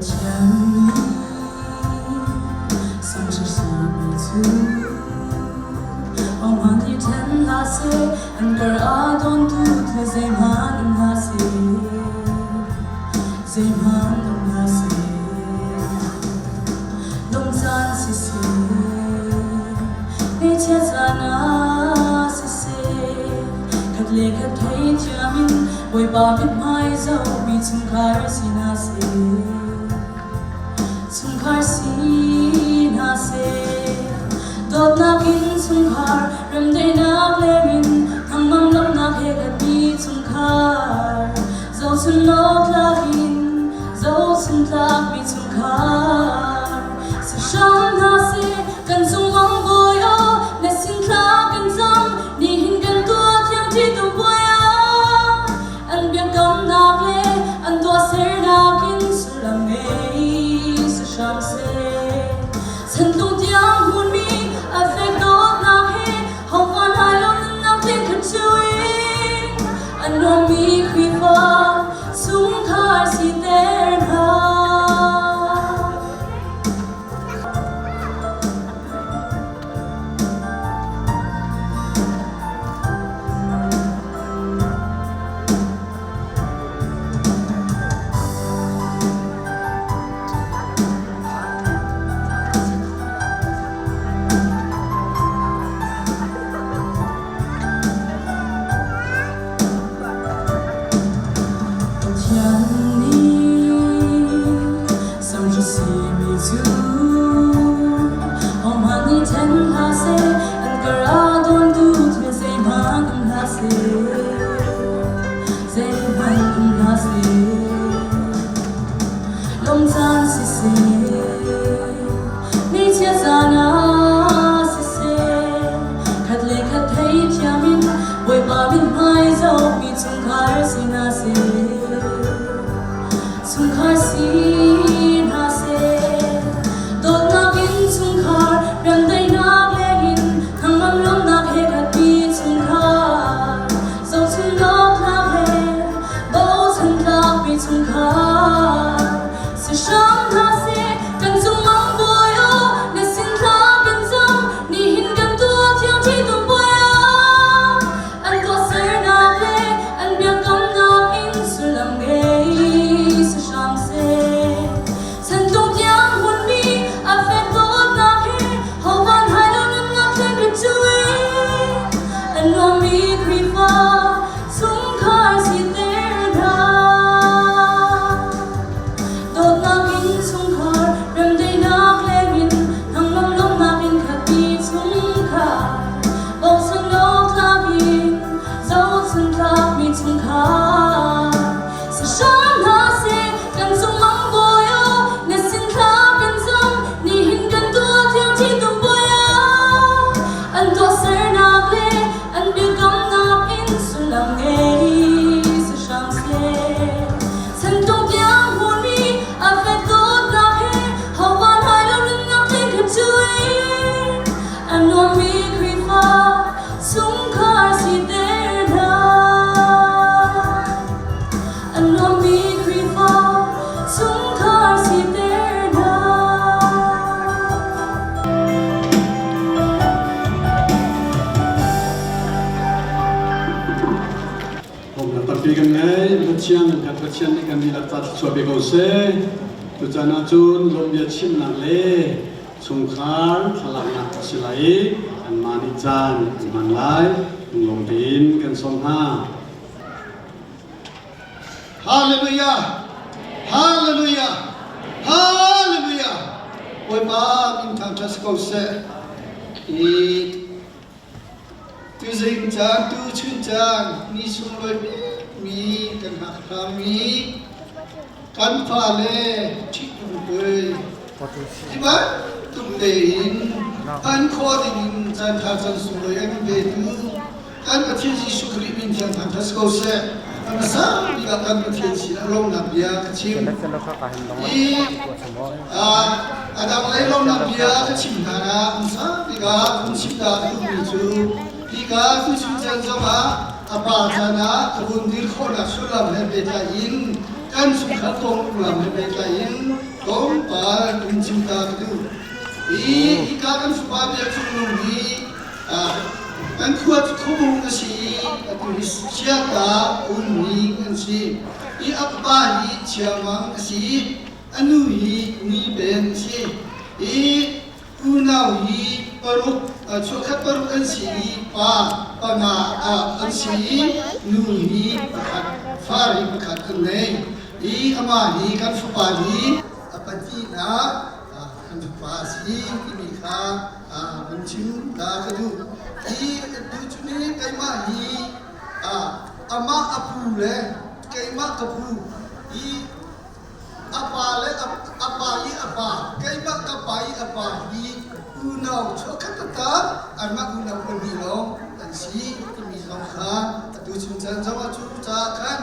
Pathian nih sangsarsami cu Aman i ṭhen hlah seh, an kar ah dawntu thil zeihmanh um hlah seh. Zeihmanh um hlah seh. Lungcaan siseh, hngakchia caan ah siseh, khat le khat theithiam in Bawipa mithmai zohmi chungkhar si hna seh. Chungkhar si hna seh. Dawtnak in chungkhar, remdaihnak lengin thangmam lawmhnak he khatmi chungkhar. Zohchun awk in zohchun tlakmi chungkhar. Si hram hna seh, kan chungmang bawi aw, na sin thla kan cam, nihin kan tuah thiang ṭhitum puai ah. An biakamnak le an tuahsernak in sullam ngei si hram seh. Chantung tiang hmunmi a fek dawtnak he hohmanh lai lo nunnak tling khat cu in an nuammi Khrihfa chungkhar siter hna. Pathian nih samhri simi cu hohmanh nih ṭhen hlah seh, an kar ah dawntu thil zeihmanh um hlah seh, zeihmanh um hlah seh. Lungcaan siseh, nichiat caan ah siseh, khat le khat theithiam in Bawipa mithmai zohmi chungkhar si hna seh. Chungkhar si hna seh. Dawtnak in chungkhar, remdaihnak lengin thangam lawmhnak he khatmi chungkhar. Zohchunhawk tlak le bochan tlakmi chungkhar. Si hram hna seh, kan cungmang bawi aw, na sin thla kan cam, nihin kan tuah thiang ṭhitum puai ah. An tuahsernak le an biakamnak in sullam ngei si hram seh. Pathian nih kan dihlak ca thluachuah pe ko seh. Tuchan ahcun lawmbia chimnak le chungkhar thlalaknak a si lai i anmah nih caan an hman lai. Lunglawm tein kan sawm hna. Hallelujah! Hallelujah! Hallelujah! Bawipa min thangṭhat si ko seh. I tuzing caan, tuchun caan, ni sunglawi bikmi kan hngak hrammi kan fale ṭhitum puai ti bantuk tein an khawh dingin caan ṭha caan sunglawi an petu kan Pathian Jesuh Khrih min thiang thangṭhat si ko seh. A hmasa bik ah kan Pathian sinah lawmhnak bia ka chim. I a dang lei lawmhnak bia ka chim hna ah hmasa bik ah phungchim ta ka duhmi cu hika tuchun caan zongah a pa caan ah ka vun dir khawhnak sullam he pehtlai in kan chungkhar kong lam he pehtlai in tlawmpal phungchim ta ka duh. I hika kan fapa Biak Cung Nung hi Kan khua cu khuabung a si i atu hi Siaka ummi an si. I a pa hi Chiangmang a si i a nu hi Ni Ben a si. I unau hi paruk, chuahkhat paruk an si i pa panga an si i nu hi pakhat, far hi pakhat an ngei. I amah hi kan fapa hi a pahnihnak kan fapa a si timi kha kan chim ta ka duh. Hi tuchun hi keimah hi amah a pu le keimah ka pu hi a pa le a pa i a pa keimah ka pa i a pa hi unau chuahkhat taktak anmah unau pahnih lawng an si timi zong kha atu chung caan zong ah cu caah khan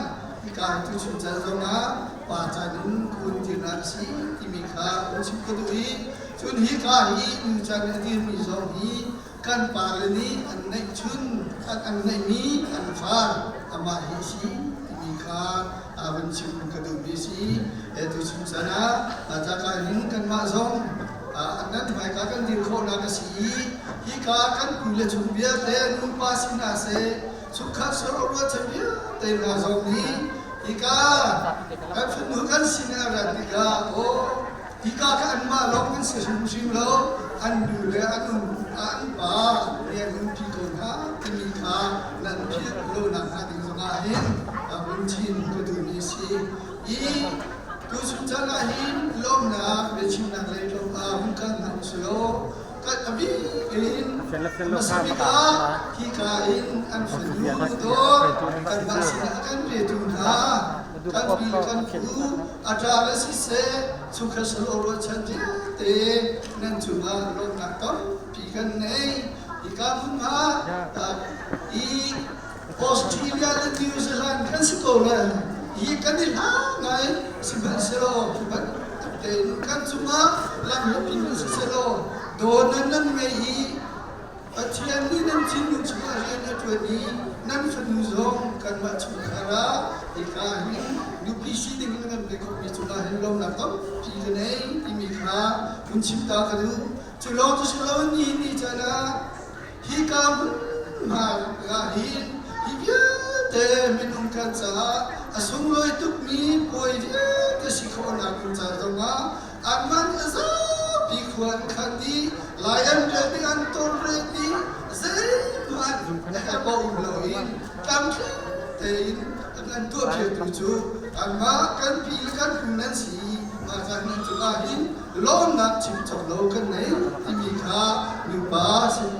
hika tuchun caan zong ah pa caan in kun tirnak a si timi kha kan chim ka duh i Cun hika hi nucan a dirmi zong hi kan pale nih an neihchun an ngeihmi an far amah hi a si timi kha van chim ka duhmi a si. Tuchun chan ah caka hin kanmah zong nan hmaika kan dir khawhnak a si i hika kan pu le chung vialte nupa si hna seh chungkhar soro ruahchan vialte hna zong nih hika kan fanu kan sin a rat tikah aw Hika kha anmah lawng an si hrimhrim lo, an nu le an um an pa nih an umpi ko hna timi kha nan philh lo nakhnga ding zongah hin vun chin ka duhmi a si. I tuchun caan ah hin lawmnak biachimnak lei tlawm ah hun kal hna usih law kan a bik in hmasa bik ah hika in an fanu dawt kanmah sinah a kan petu hna kan pi le kan pu a ṭa le siseh chungkhat sal ruahchan vialte nan cungah lawmhnak tampi kan ngei. Hika hmun ah i Australia le New Zealand kan si ko lai. Hi kan i hla ngai sihmanhsehlaw hi bantuk tein kan cungah lam hlapi in siselaw dawtnak nan ngei i Pathian nih nan thinlung chungah rian a ṭuan i nan fanu zong kanmah chungkhar ah hika hin nupi si ding in kan pe khawhmi cungah hin lawmnak tampi ka nei timi kha hun chim ta ka duh. Cu lawng cu si loin nihin ni caan ah hika hmunhma ah hin hi vialte minung kan caah a sunglawi tukmi puai vialte si khawhnak ding ca zongah Anmah nih a zapi khua an khan dih, lai an rial ding an tawlrel dih, zeihmanh a herh um loin tlamtling tein an kan tuahpiaktu cu anmah kan pi le kan pu nan si i mah caan nan cungah hin lawmnak chim cawk lo kan nei timi kha nupa sin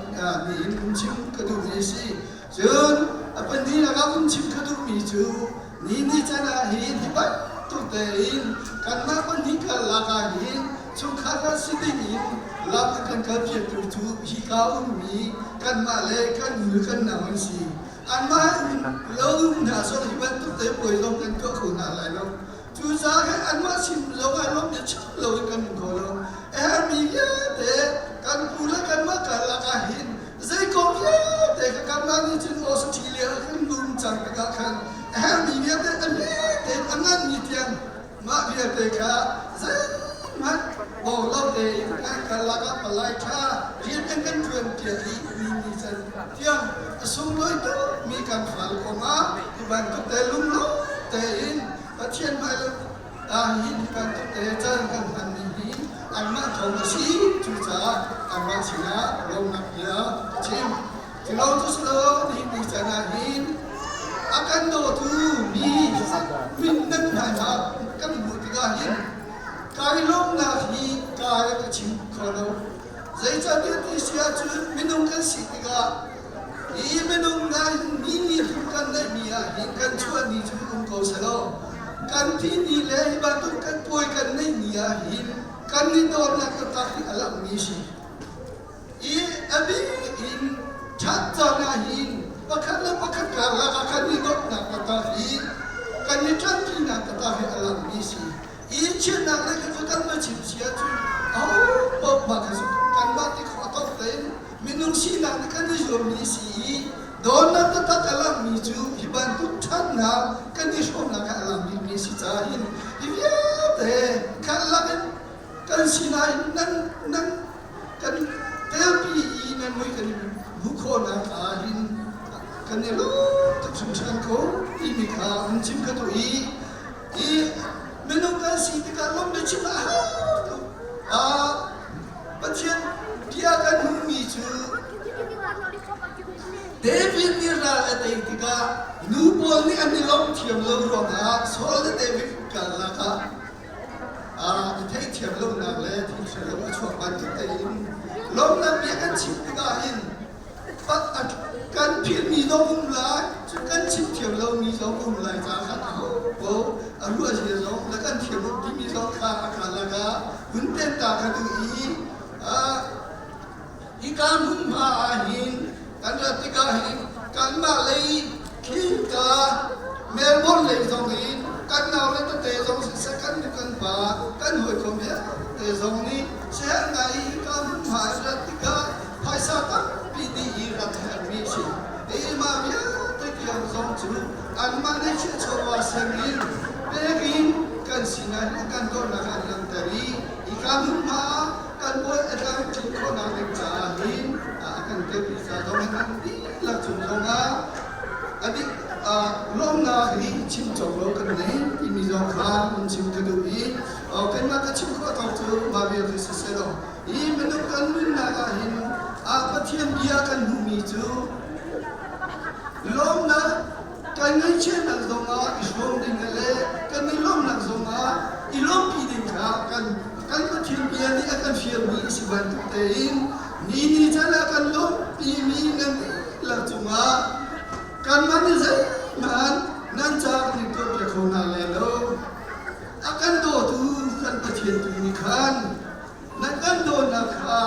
nih hin chim ka duhmi a si. Cun a pahnihnak ah um chim ka duhmi cu ni ni can ah hin hi bantuk tein kanmah pahnih karlak ah hin chungkhar ah si ding in lam an kan kalpiaktu cu hika ummi kanmah le kan nu kan nau an si. Anmah lo um hna zong hi bantuk te puai zong kan tuah kho hna lai lo. Cucaah khan anmah sin zong ah lawmhnak chim loin kan um kho lo. A herhmi vialte kan pu le kanmah karlak ah hin zei kong vialte kha kanmah nih cun Australia ah kan lum cang tikah khan a herhmi vialte a hme tein a nganmi tiang mah vialte kha zeihmanh bawm lo tein kan karlak ah palai ṭha rian an kan ṭuan piak i ni ni can tiang a sunglawi tukmi kan fal kong ah hi bantuk te lunglawm tein. Pathian hmai ah hin bantuk te caan kan hmanmi hi anmah thawng a si. Cucaah anmah sinah lawmnak bia ka chim. Culo cu si lo nihin ni caan ah hin a kan dawtu mi min nan hmai hna kan hmuh tikah hin kai lawmnak hi kai ka chim kho lo. Zeicahtiah ti si ahcun minung kan si tikah hi minung hna ni ni thum kan neihmi ah hin kan chuah ni cu um ko selaw kan thi ni le hi bantuk kan puai kan neih ni ah hin kan i dawtnak taktak hi a langhmi si. I a bik in ṭhat caan ah hin pakhat le pakhat karlak ah kan i dawtnak taktak hi kan i ṭanṭinak taktak hi a langhmi si. I chiatnak le kha kan va chim si ahcun aho paoh kha kanmah ti khawh tawk tein minung sinak nih kan i zuammi si i dawtnak taktak a langhmi cu hi bantuk ṭhatnak kan i hrawmnak ah a lang bikmi si caah hin hi vialte khan lakin kan sinain nan nan kan telpi i nan mui kan i hmuh khawhnak ah hin kan i lawm tuk hringhran ko timi kha an chim ka duh i i minung kan si tikah lawm biachim a hau tuk. Pathian bia kan hmuhmi cu David nih ral a tei tikah nu pawl nih an i lawmh thiam lo ruangah Saul le David karlak ah i theihthiam lonak le thil lo a chuak bantuk tein lawmhnak bia kan chim tikah hin kan philhmi zong um lai, kan chim thiam lomi zong um lai caah khan aho paoh a ruah zia zong le kan thiam lo timi zong kha a karlak ah hun ten ta ka duh i hika hmunhma ah hin kan rat tikah hin kanmah lei khika Melbourne lei zong in kan nau le tete zong siseh kan nu kan pa kan hawikom vialte zong nih siaherh ngai i hika hmunhma in rat tikah phaisa tampi dih i rak herhmi a si. Hi mah vialte tiang zong cu anmah nih chiahchawva sem in pek in kan sinah hin kan dawtnak an langhter i hika hmunhma ah kan bawi a tlamtlin khawhnak ding caah hin a kan telpi ca zong hin an dihlak cung zongah a dik lawmnak hi chim cawk lo kan nei timi zong kha an chim ka duh i kanmah ka chim khawh tawk cu mah vialte si selaw Hi minung kan nunnak ah hin ah Pathian bia kan hmuhmi cu lawmnak kan ngaihchiatnak zongah i hrawm ding le kan i lawmnak zongah i lawmpi ding kha kan kan Pathian bia nih a kan fialmi a si bantuk tein ni ni can ah kan lawmhpimi nan dihlak cungah kanmah nih zeihmanh nan ca kan i tuahpiak kho hna lai lo. A kan dawtu kan Pathian tu nih khan Na kan dawtnak kha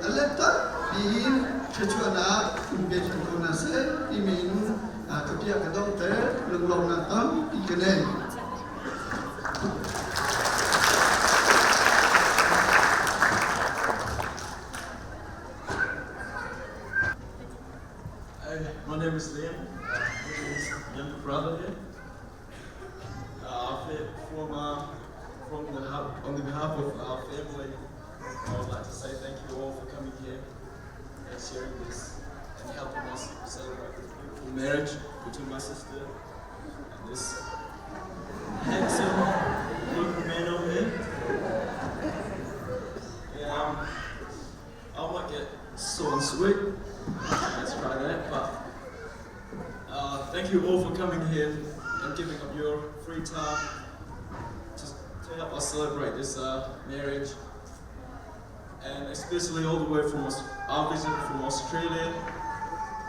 a let tampiin thluachuahnak in pe ṭhan ko hna seh timi in ka bia ka donghter. Lunglawmhnak tampi ka nei. Hi, my name is Liam. Uh, younger brother here. Uh, from, from the, on the behalf of our family, I would like to say thank you all for coming here and sharing this and helping us celebrate this beautiful marriage between my sister and this handsome looking man over here. Yeah, I might get sore and sweet. Let's try that. But thank you all for coming here and giving up your free time to, to help us celebrate this marriage. And especially all the way from our visit from Australia.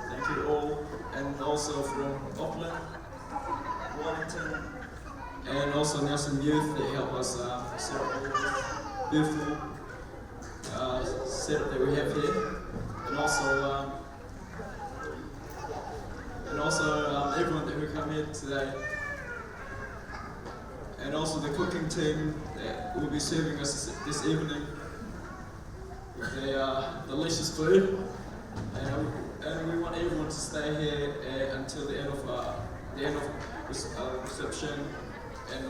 Thank you all. And also from Auckland, Wellington, and also Nelson Youth that help us celebrate this beautiful setup that we have here. And also and also everyone that who come here today, and also the cooking team that will be serving us this evening with their delicious food. And, and we want everyone to stay here until the end of the end of reception and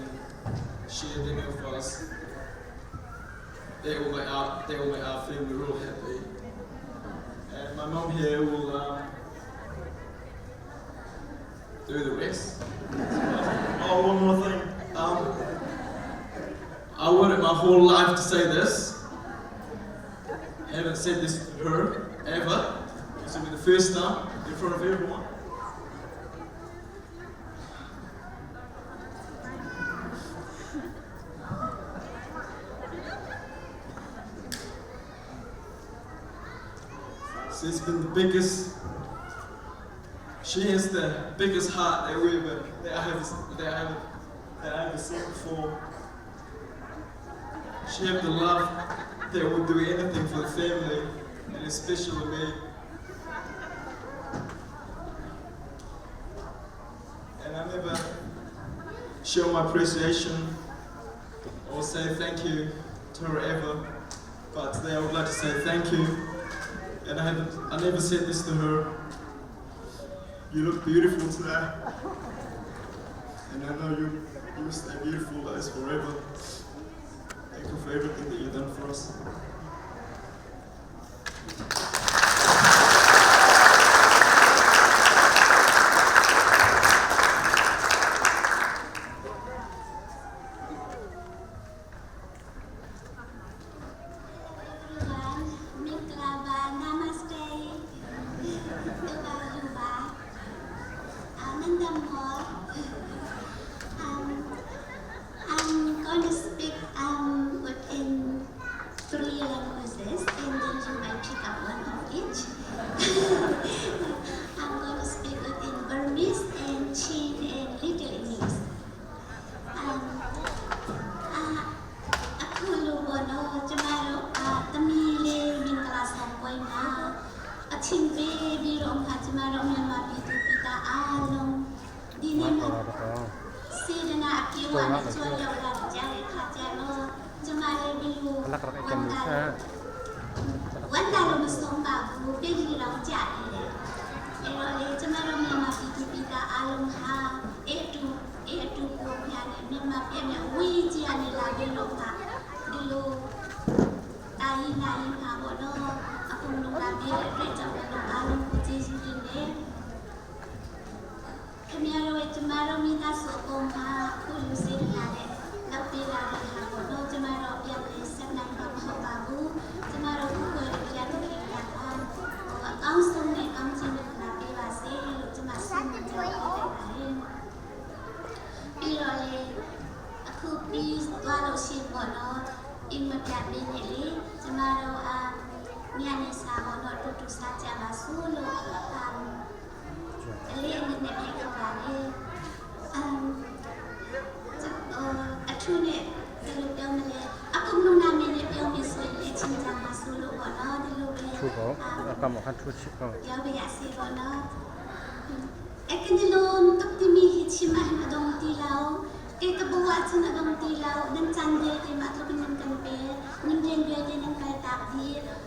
share dinner with us. They will make our family real happy. And my mum here will do the rest. Oh, one more thing. I waited my whole life to say this. Haven't said this to her ever. This will be the first time in front of everyone. She's been the biggest she has the biggest heart that we ever that I have that I have that I ever seen before. She have the love that would do anything for the family and especially me. And I never show my appreciation or say thank you to her ever. But today I would like to say thank you. And I haven't I never said this to her. You look beautiful today. And I know you you will stay beautiful as forever. Thank you for everything that you've done for us. Everyone, Mingalaba, Namaste, Duba Yuba, Anandam I'm going to speak within three languages and then you might pick up one of each. I'm going to speak within Burmese and Chin and Little English. အခုလိုပေါ့နော်ကျမတို့အာသမီးလေးမင်္ဂလာဆောင်ပွဲမှာအချိန်ပေးပြီးတော့မှကျမတို့မြန်မာပြည်သူပြည်သားအားလုံးဒီနေ့မှာစေတနာအပြည့်အဝနဲ့ကြွရောက်လာကြတဲ့အခါကျတော့ကျမလည်းဒီလိုဝမ်းသာဝမ်းသာလို့မဆုံးပါဘူးပြည့်ကြီးတော့ကြာနေတယ်အဲ့တော့လေကျမတို့မြန်မာပြည်သူပြည်သားအားလုံးဟာအဲ့အတူအဲ့အတူကိုဖျားနေမြန်မာပြည်မြဝေးကြီးကနေလာပြီးတော့မှဒီလိုတာရင်နာရင်မှာပေါ့နော်အကုန်လုံးလာပြီးတဲ့အတွက်ကြောင့်လည်းအားလုံးကိုကျေးဇူးတင်တယ်ခင်ဗျားတို့ရဲ့ကျမတို့မိသားစုအကုန်မှာခုလူစေတနာနဲ့လောက်ပေးလာတဲ့ဟာပေါ့နော်ကျမတို့ပြန်လဲဆက်နိုင်မှာမဟုတ်ပါဘူးကျမတို့ခုကိုယ်ဖျားတဲ့ခင်ဗျားကအကောင်းဆုံးနဲ့ကောင်းချီးမင်္ဂလာပေးပါစေလို့ကျမဆုမွန်တောင်းပေးပါတယ်ပြီးတော့လေအခုပြီးသွားလို့ရှိပေါ့နော်အိမ်မပြတ်ပြီးနေလေကျမတို့အာညနေစာပေါ့နော်တူတူစားကြပါစို့လို့အာအလေးအနေနဲ့ဖိတ်ခေါ်ပါလေအမ်အထူးနဲ့ဘယ်လိုပြောမလဲအခုလုံးနာမည်နဲ့ပြောပြီးဆိုရင်အချင်းကြမှာဆိုလို့ပေါ့နော်ဒီလိုပဲ 出口，干嘛看出去啊？ ပြောပြရစီပေါ့နော်အကနလုံးတုတ်တီမီဟချီမဟန်အဒုံတီလောကေကဘဝချန်အဒုံတီလောနန်ချန်ဒေတီမတ်လုကနန်ကန်ပေနင်ရင်ဘေတီနန်kai tak di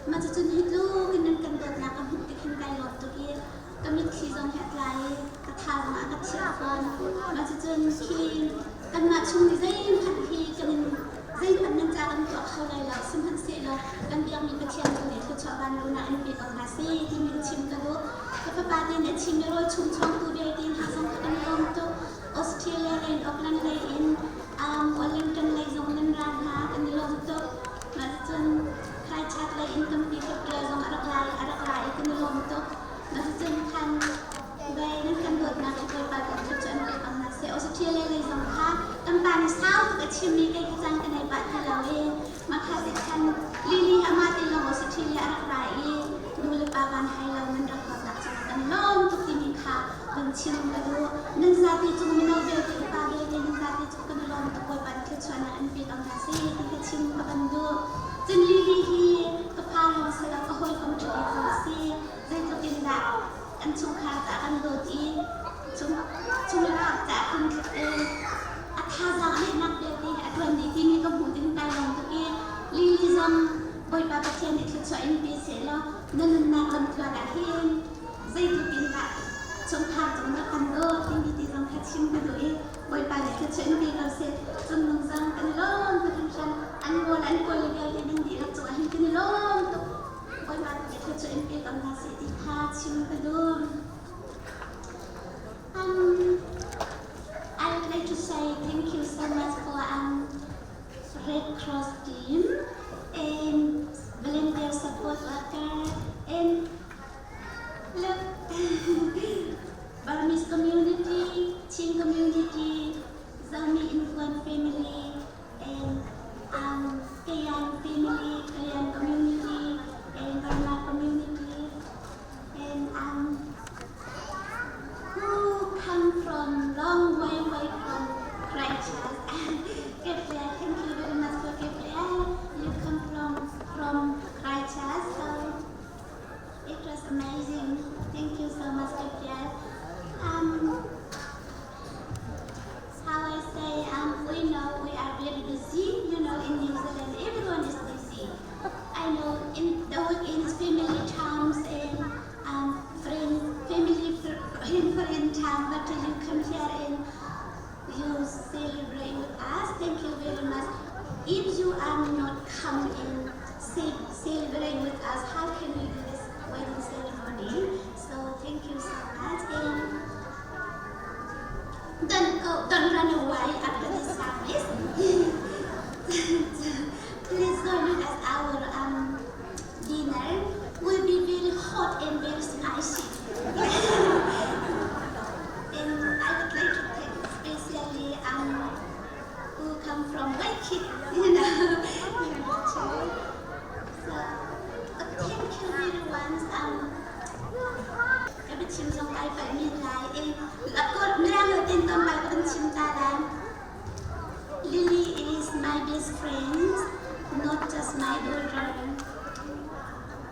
ma chu chun hit lu kin nan kan dot na ka huk ti khin kai lot tu ki ka mit khi zong he tlai ka tha zong a ka thia fon ma chu chun khi kan ma chung ni zei phat hi kan zei phat nan cha kan tuah kho lai lo sihmanhsehlaw kan biakmi Pathian tu nih thluachuah vanlawng ah an pe ko hna seh timi ka chim ka duh. Ka fapa te nih a chim i rawl chung chuangtu vialte hna zong kha kan lawm tuk. Australia lei in Auckland lei in Wellington lei zong nan ra hna kan i lawm tuk. Mah cucun Christchurch lei in tampi Victoria zong a rak la i a rak ra i kan i lawm tuk. Mah cucun khan Vai nan kan dawtnak hi Bawipa kan thluachuah an pe ko hna seh. Australia lei zong kha kan pa nih sau tuk a chimmi kei ka caan ka nei pah ti lo i Makha te khan Lily amah te lawng Australia a rak ra i nu le pa van hai lo nan rak dawtnak cungah kan lawm tuk timi kha van chim ka duh. Nan zapi cung mino vialte upa vialte nan zapi cung kan i lawm tuk Bawipa nih thluachuahnak an pe ko hna seh ti ka chim ka van duh. Cun Lily hi ka fa lawng si lo ka hawikom ṭha bik zong a si. Zeitluk in dah kan chungkhar caah kan dawt i chung chungkhar caah kan a thazaang a ngeihnak vialte a ṭuan dih timi ka hmuh ding kai lawm tuk i Lily zong Bawipa Pathian nih thluachuah in pe sehlaw na nunnak lamtluan ah hin zeitluk in dah chungkhar cung rak kan dawt timi ti zong kha chim ka duh i Bawipa nih thluachuah in pe ko seh. Cungnung zong kan i lawm tuk hringhran. An rawl an kawl vialte nan dihlak cungah hin kan i lawm tuk. Bawipa nih thluachuah in pe ko hna seh ti kha chim ka duh. I would like to say thank you so much. Cross team and volunteer support worker and look, Burmese community, Chin community, Zomi Infuan family, and Kayan family, Kayan community, and Burma community, and who come from long way way from Christchurch. Gabriel, thank you very much for Gabriel. You come from Christchurch, so it was amazing. Thank you so much, Gabriel. How I say, we know we are very busy. In New Zealand, everyone is busy. I know in the weekends, family times and friend, family friend time, but you come here and you celebrate with us. Thank you very much. If you are not come and celebrate with us, how can we do this wedding ceremony? So thank you so much. And don't go, don't run away after this service. Please join us our dinner will be very hot and very spicy. And I would like to thank especially who come from Waikiki. So thank you everyone. Ka biachim zong kai palh men lai i mirang lo ten ton bal ka van chim ta lai. Lily is my best friend, not just my daughter.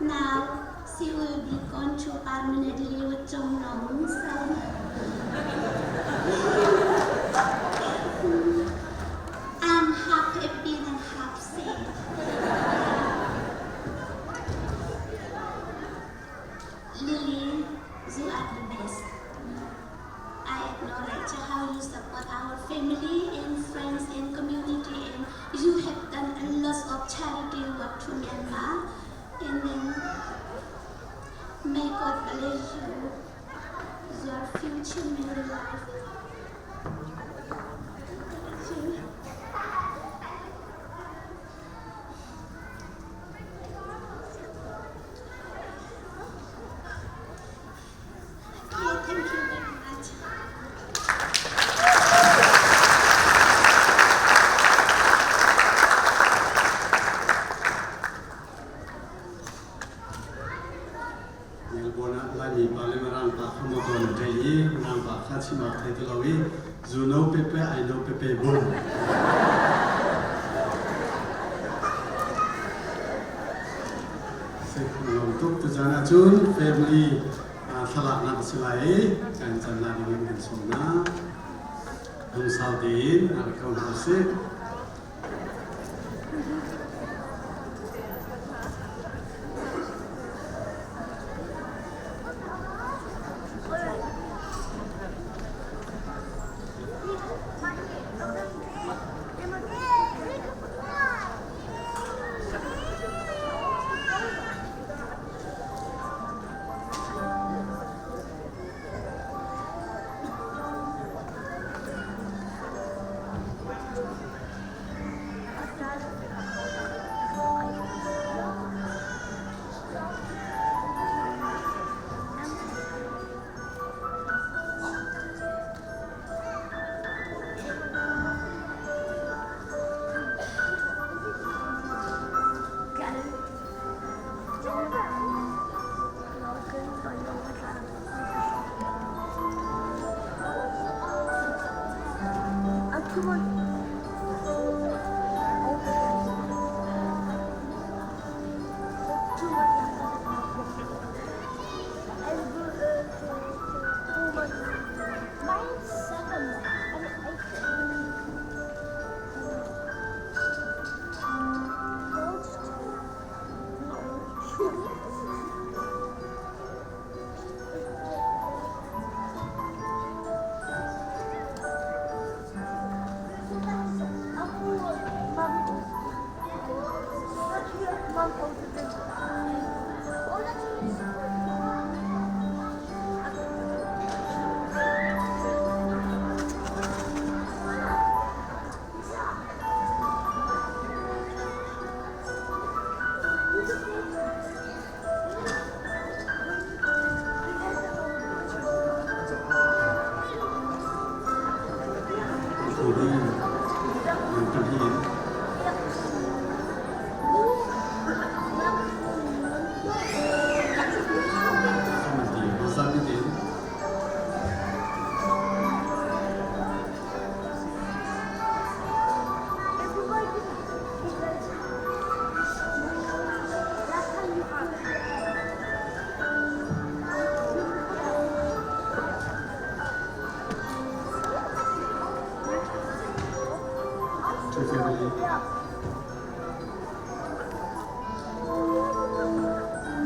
Now she will be gone to permanently with Chong Nong. So I'm half happy and half sad. Lily, you are the best. I acknowledge how you support our family and friends and community, and you have done a lot of charity work to Myanmar. And then may God bless you, your future married life. Thank you. Okay, thank you very much. Melbourne ah Laimi pa le Mirang pa kha motor na ṭei i Mirang pa kha chim awk thei ti lo i zu no pepe I no pepe bung. Lawm tuk tuzan ahcun family thlalaknak a si lai i kan can lai ding in kan sawm hna. Lungsau tein rak ko hna usih.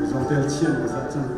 Zong tel chian ka zah cang.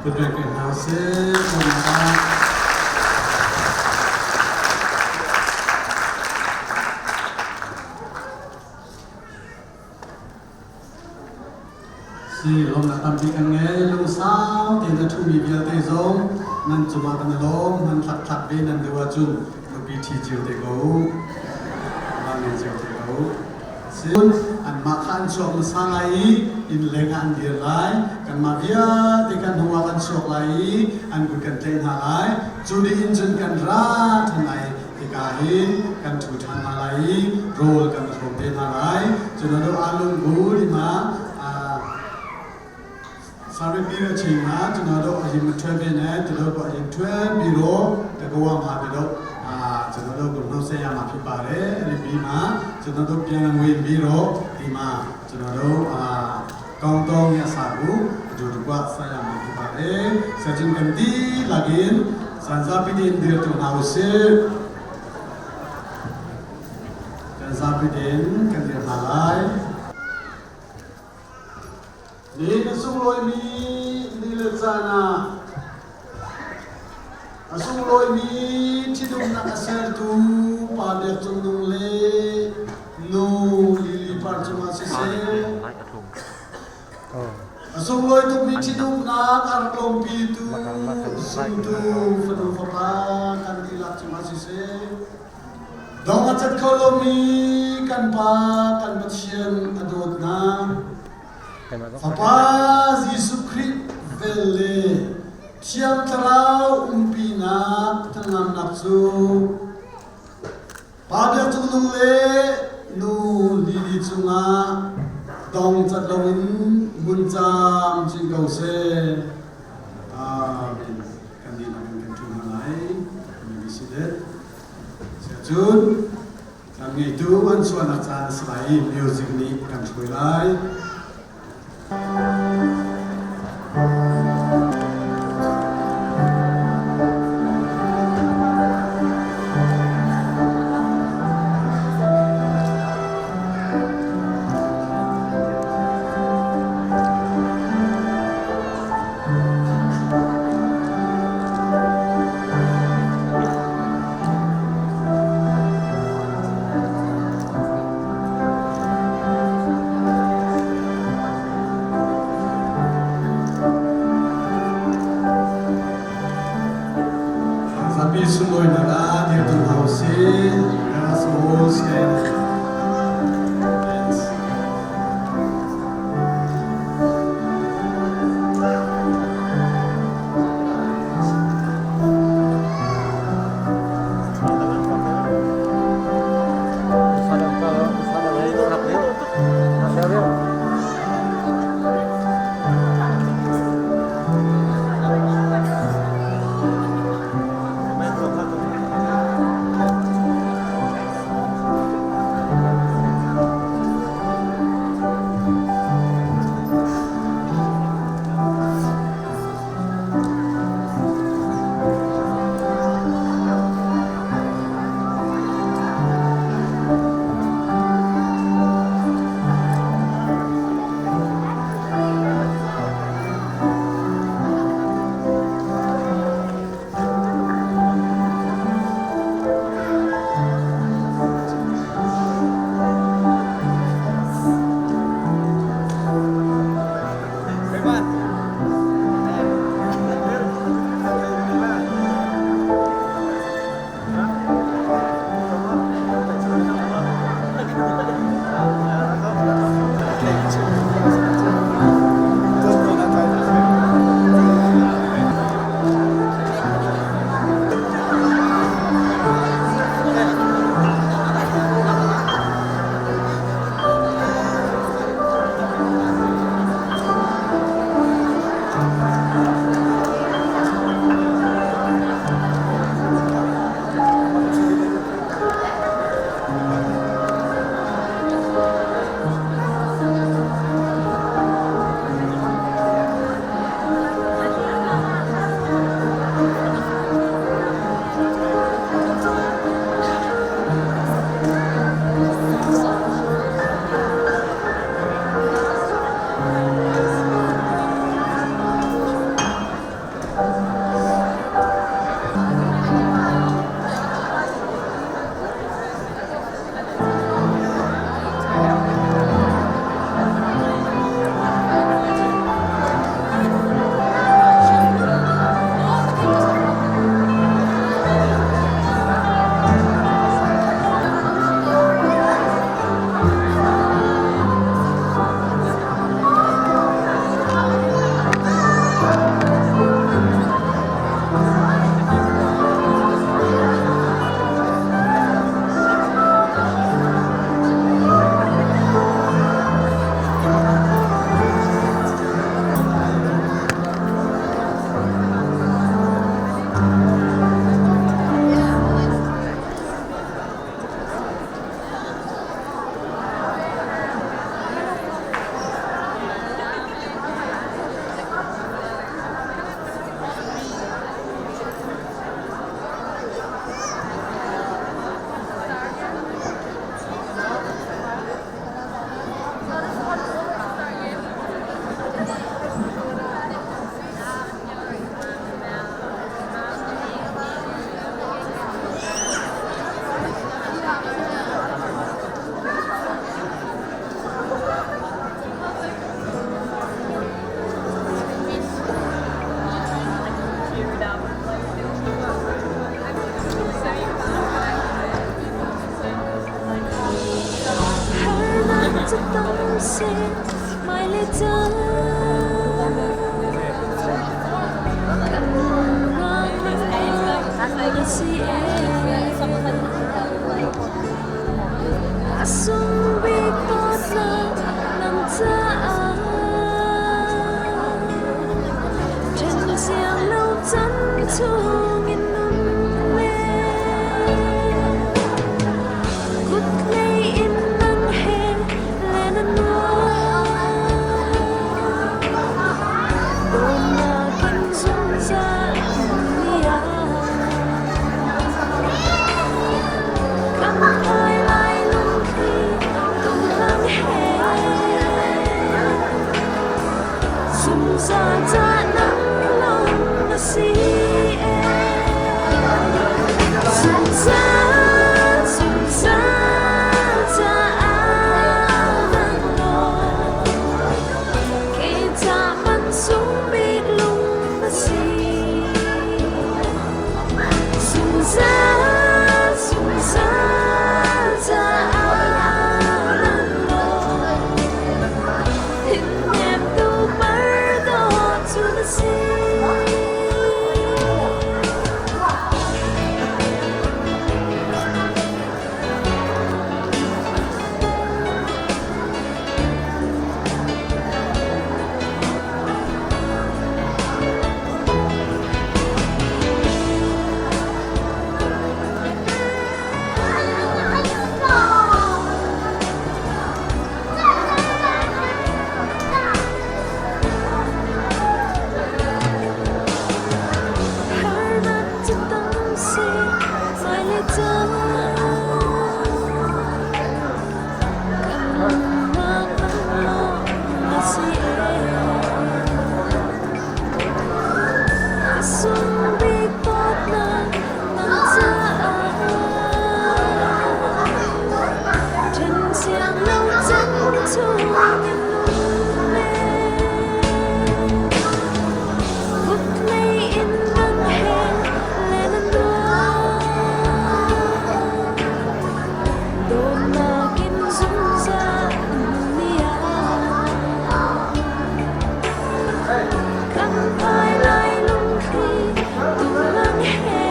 Kut ke hna sih. Si lawmnak tampi kan ngei. Lungsau tein a ṭhumi vialte zong nan cungah kan i lawm. Nan tlaktlak ve nan deuh ahcun nupi ṭhi cio te ko u. Mah ngei cio te ko u. Cun anmah kha an chuak hmasa lai i inn lengah an dir lai. Kanmah vialte kan hnu ah kan chuak lai i an kut kan tlaih hna lai. Cu dih in cun kan ra ṭhan lai. Hika hin kan ṭhu ṭhan hna lai i rawl kan hrawm te hna lai. Cun ado alung bu dima Sarit bi a ching ma cun ado ahim a ṭhuan ve ne tudo ko ahim ṭhuan bi ro te ko wa ma te do cun ado kum no se ya ma phi pa re ri bi ma cun ado piang ngui bi ro ti ma cun ado kong tong ya sa bu du du kwa sa ya ma phi pa re sa cun kan di lagin San zapi tein dir tu hna usih. Kan zapi tein kan dir hna lai. Ni na sunglawimi ni le caan ah a sunglawimi ṭhitumnak a sertu Pa Biak Cung Nung le Nu Lily Par cungah siseh, A sunglawi tukmi ṭhitumnak a rak lawmpitu zumtu fanu fapa kan dihlak cungah siseh, dong a cat kho lomi kan Pa kan Pathian a dawtnak, Fapa Jesuh Khrih vel le Thiang Thlarau umpinak thangamnak cu Pa Biak Cung Nung le Nu Lily cungah dong cat loin hmun camcin ko seh. Amen. Kan dihlak in kan ṭhu hna lai. You may be seated. Cun kan ngeitu an chuahnak caan a si lai i music nih kan hruai lai. Zapi sunglawinak ah dirtu hna usih. Let us all stand. Yes. na si A sung bik dawtnak nang caah Ṭhen siang lo chan chungin nun le Kut hlei in nang he le na nuam Dawtnak in zungzal ni ah Kan phai lai lungthli tung he Zungzal ca nang lawng na si Zungzal, zungzal caah nang lawng Kei ca man sung bik lung na si Zungzal, zungzal caah nang lawng Hinnemtu par dawt cu na si. Harnak cu tam seh hmailei caan kan nunnak lawnglawng na si Ka sung bik dawtnak nang caah Ṭhen siang lo chan chungin nun le Kut hlei in nang he le na nuam Dawtnak in zungzal ni ah Kan phai lai lungthli tulang he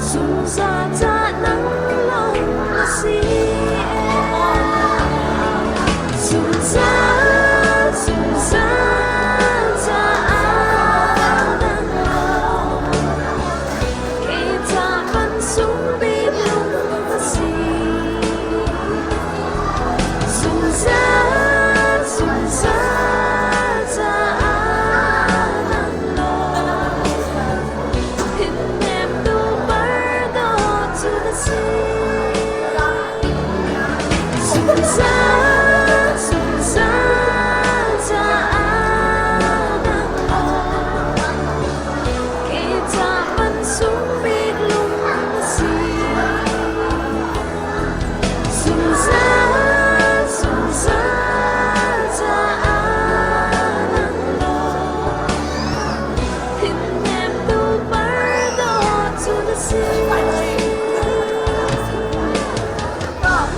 Zungzal ca nang lawng na si Zungzal, zungzal caah nang lawng Kei ca man sung bik lung na si Zungzal, zungzal caah nang lawng Hinnemtu par dawt cu na si Zungzal, zungzal caah nang lawng Kei ca man sung bik lung na si Zungzal, zungzal caah nang lawng Hinnemtu par dawt cu na si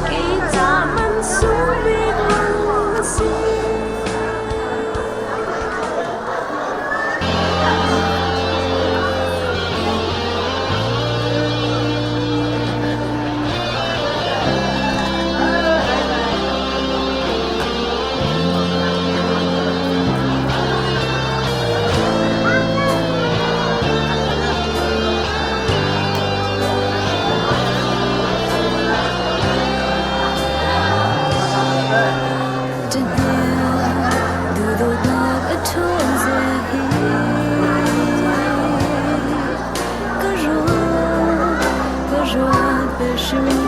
Kei ca man sung bik lung na si. Duhdawtnak a ṭhawn zia hi ka ruat, ka ruat ve hrim.